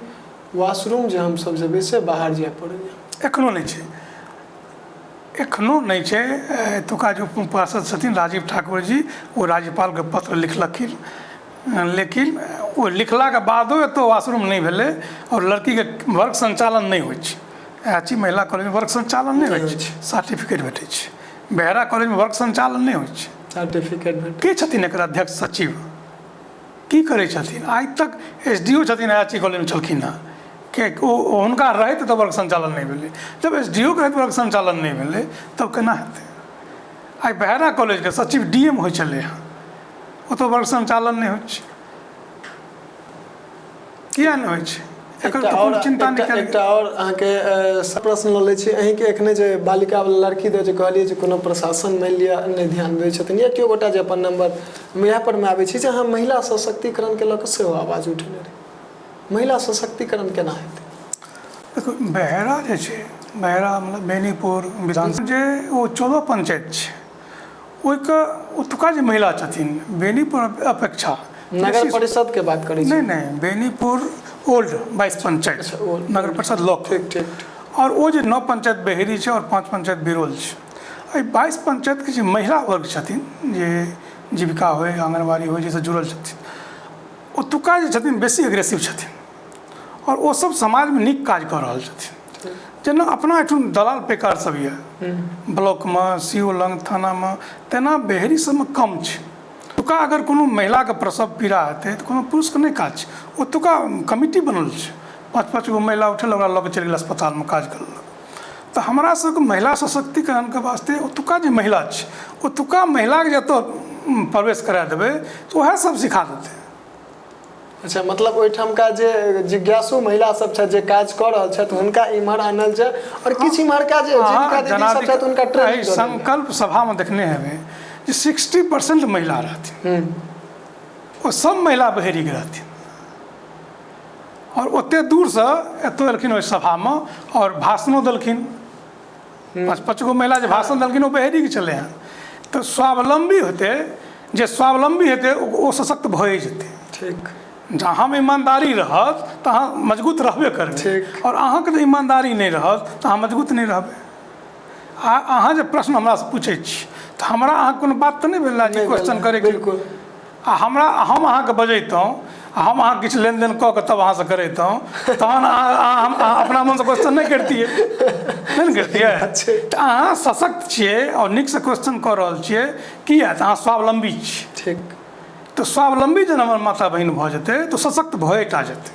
वाशरूम जे हमसब जेबै से बाहर जाय पड़ैए। एखनो नहि छै, एखनो नहि छै। एतुका जे उप पार्षद छथिन राजीव ठाकुर जी, ओ राज्यपालके पत्र लिखलखिन, लेकिन ओ लिखलाके बादो एतऽ वाशरूम नहि भेलै आओर लड़कीके वर्ग सञ्चालन नहि होइ छै। अयाची महिला कॉलेजमे वर्ग सञ्चालन नहि होइ छै, सर्टिफिकेट भेटै छै। बेहरा कॉलेजमे वर्ग सञ्चालन नहि होइ छै, सर्टिफिकेट भेटै। के छथिन एकर अध्यक्ष सचिव, की करै छथिन? आइ तक एस डी ओ छथिन अयाची कॉलेजमे छलखिन हँ, के ओ हुनका रहैत तऽ वर्ग सञ्चालन नहि भेलै। जब एस डी ओ के रहैत वर्ग सञ्चालन नहि भेलै तब केना हेतै? आइ बहेरा कॉलेजके सचिव डी एम होइ छलै हँ, ओतऽ वर्ग सञ्चालन नहि होइ छै, किया नहि होइ छै? एकर एकटा तऽ आओर कोनो चिन्ता नहि एकटा कयल। एकटा आओर अहाँके प्रश्न लऽ लै छी अहीँके। एखने जे बालिका वाला लड़की दऽ जे कहलियै जे कोनो प्रशासन मानि लिअ नहि ध्यान दै छथिन या केओ गोटा जे अपन नंबर इएह पर मे आबै छी जे अहाँ महिला सशक्तिकरणके लऽ कऽ सेहो आवाज उठेने रही, महिला सशक्तिकरण केना हेतै? देखू, बहेरा जे छै, बहेरा मतलब बेनीपुर विधानसभा जे ओ 14 पंचायत छै, ओहिके ओतुका जे महिला छथिन बेनीपुर अपेक्षा नगर परिषद के बात करै छी। नहि, बेनीपुर ओल्ड 22 पंचायत। अच्छा, ओल्ड। नगर परिषद लॉक। ठीक ठीक। आओर ओ जे 9 पंचायत बेहेरी छै आओर 5 पंचायत बिरोल छै, एहि 22 पंचायतके जे महिला वर्ग छथिन जे जीविका होइ, आङ्गनबाड़ी होइ, जाहिसँ जुड़ल छथिन, ओतुका जे छथिन बेसी एग्रेसिव छथिन आओर ओसभ समाजमे नीक काज कऽ रहल छथिन। जेना अपना एहिठाम दलाल पैकार सब यऽ ब्लॉकमे, सी ओ लग, थानामे, तेना बेहरी सबमे कम छै। ओतुका अगर कोनो महिलाके प्रसव पीड़ा हेतै तऽ कोनो पुरुषके नहि काज छै, ओतुका कमिटी बनल छै, 5-5 गो महिला उठल, ओकरा लऽ कऽ चलि गेल अस्पतालमे, काज करलक। तऽ हमरा सबके महिला सशक्तिकरणके वास्ते ओतुका जे महिला छै, ओतुका महिलाके जतऽ प्रवेश करा देबै तऽ वएह सब सिखा देतै। अच्छा, मतलब ओहिठामका जे जिज्ञासु महिला सब छथि, जे काज कऽ रहल छथि, हुनका इम्हर आनल जाय आओर किछु इम्हरका जे जीविका दीदी सब छथि हुनका ट्रेनिंग। संकल्प सभामे देखने हेबै जे 60% महिला रहथिन, ओ सब महिला बहेरीके रहथिन आओर ओते दूरसँ एतौ एलखिन ओहि सभामे आओर भाषणो देलखिन। 5-5 गो महिला जे भाषण देलखिन ओ बहेरीके छलै हँ। तऽ स्वावलम्बी हेतै, जे स्वावलम्बी हेतै ओ सशक्त भए जेतै। ठीक। जहाँ हम ईमानदारी रहत तऽ अहाँ मजबूत रहबे करबै, आओर अहाँके जे ईमानदारी नहि रहत तऽ अहाँ मजबूत नहि रहबै। आ अहाँ जे प्रश्न हमरासँ पूछै छी तऽ हमरा अहाँके कोनो बात तऽ नहि भेल जे क्वेश्चन करैके। बिल्कुल। आ हमरा हम अहाँके बजैतहुँ आ हम अहाँ किछु लेनदेन कऽ कऽ तब अहाँसँ करैतहुँ, तहन अहाँ अपना मनसँ क्वेश्चन नहि करितियै, नहि ने करितियै। तऽ अहाँ सशक्त छियै आओर नीकसँ क्वेश्चन कऽ रहल छियै, किया तऽ अहाँ स्वावलम्बी छी। ठीक। तऽ स्वावलम्बी जहन हमर माता बहिन भऽ जेतै तऽ सशक्त भए टा जेतै।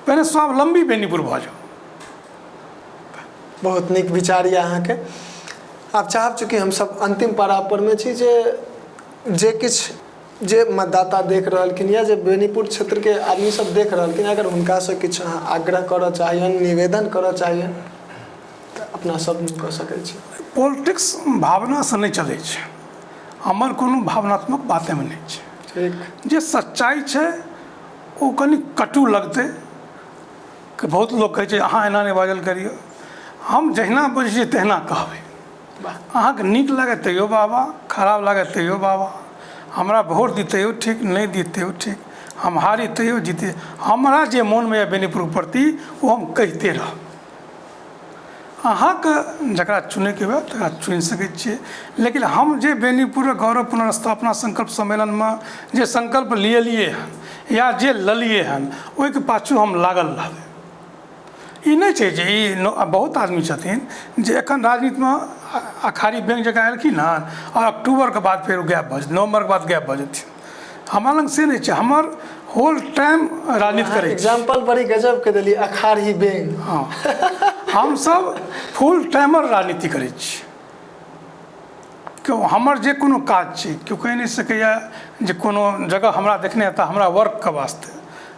पहिने स्वावलम्बी बेनीपुर भऽ जाउ। बहुत नीक विचार यऽ अहाँके। आब चाहब, चूँकि हमसब अन्तिम पड़ाव परमे छी, जे जे किछु जे मतदाता देख रहलखिन या जे बेनीपुर क्षेत्रके आदमी सब देख रहलखिन, अगर हुनकासँ किछु अहाँ आग्रह करऽ चाहियनि, निवेदन करऽ चाहियनि, तऽ अपना सब कऽ सकै छी। पॉलिटिक्स भावनासँ नहि चलै छै, हमर कोनो भावनात्मक बात एहिमे नहि छै। ठीक। जे सच्चाइ छै ओ कनि कटु लगतै, कि बहुत लोक कहै छै अहाँ एना नहि बाजल करियौ। हम जहिना बजै छियै तहिना कहबै। अहाँके नीक लागै तैयो बाबा, खराब लागै तैयो बाबा, हमरा वोट दी तैयो ठीक, नहि दी तैयो ठीक, हम हारी तैयो जीती, हमरा जे मोनमे यऽ बेनीपुरके प्रति ओ हम कहिते रहब। अहाँके जकरा चुनैके हुए तकरा चुनि सकै छियै, लेकिन हम जे बेनीपुर गौरव पुनर्स्थापना संकल्प सम्मेलनमे जे संकल्प लियलियै हन या जे ललियै हन ओहिके पाछू हम लागल रहबै। ई नहि छै जे ई बहुत आदमी छथिन जे एखन राजनीतिमे अखाड़ी बैंक जकाँ एलखिन हन आओर अक्टूबरके बाद फेर ओ गायब भऽ जेथिन, नवम्बरके बाद गायब भऽ जेथिन। हमरा लग से नहि छै, हमर होल टाइम राजनीति करै छी। एग्जाम्पल बड़ी गजब के देलियै, अखाड़ी बैंक। हँ, हमसब फुल टाइमर राजनीति करै छी। केओ हमर जे कोनो काज छै केओ कहि नहि सकैए जे कोनो जगह हमरा देखने हेता हमरा वर्कके वास्ते।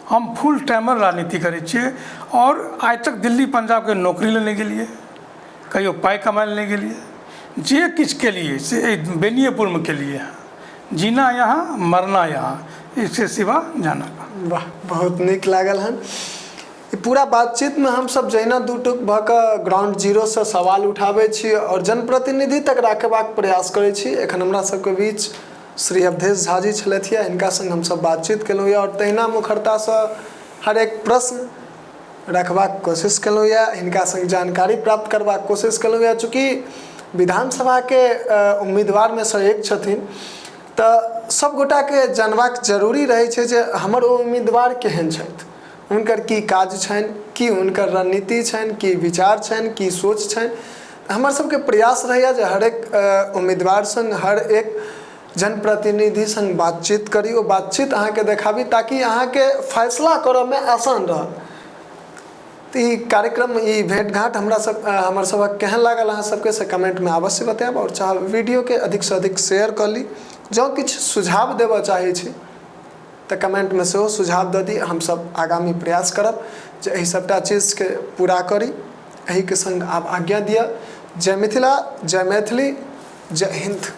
हम फुल टाइमर राजनीति करै छियै आओर आइ तक दिल्ली पंजाबके नौकरी लए नहि गेलियै, कहियो पाइ कमाइ लए नहि गेलियै, जे किछु केलियै से एहि बेनिएपुरमे केलियै हँ। जीना यहाँ मरना यहाँ, इसके सिवा जाना कहाँ। वाह, बहुत नीक लागल हन ई पूरा बातचीतमे। हमसब जहिना दू टूक भऽ कऽ ग्राउंड जीरोसँ सवाल उठाबै छी आओर जनप्रतिनिधि तक राखबाक प्रयास करै छी। एखन हमरा सबके बीच श्री अवधेश झा जी छलथि हँ, हिनका संग हमसब बातचीत केलहुँ यऽ आओर तहिना मुखरतासँ हर एक प्रश्न रखबाक कोशिश केलहुँ यऽ, हिनका संग जानकारी प्राप्त करबाक कोशिश केलहुँ यऽ। चूँकि विधानसभाके उम्मीदवारमे सँ एक छथिन तऽ सब गोटाके जानबाक जरूरी रहै छै जे हमर ओ उम्मीदवार केहन छथि, हुनकर की काज छनि, की हुनकर रणनीति छनि, की विचार छनि, की सोच छनि। हमर सबके प्रयास रहैए जे हरेक उम्मीदवार संग, हर एक जनप्रतिनिधि संग बातचीत करी, ओ बातचीत अहाँके देखाबी ताकि अहाँके फैसला करऽमे आसान रहत। तऽ ई कार्यक्रम, ई भेँट घाँट हमरा सब हमर सबक केहन लागल अहाँ सबके से कमेन्टमे अवश्य बतायब आओर चाहब वीडियोके अधिकसँ अधिक शेयर कऽ ली। जँ किछु सुझाव देबऽ चाहै छी तऽ कमेन्टमे सेहो सुझाव दऽ दी। हमसब आगामी प्रयास करब जे एहि सबटा चीजके पूरा करी। एहिके सङ्ग आब आज्ञा दिअ। जय मिथिला, जय मैथिली, जय हिन्द।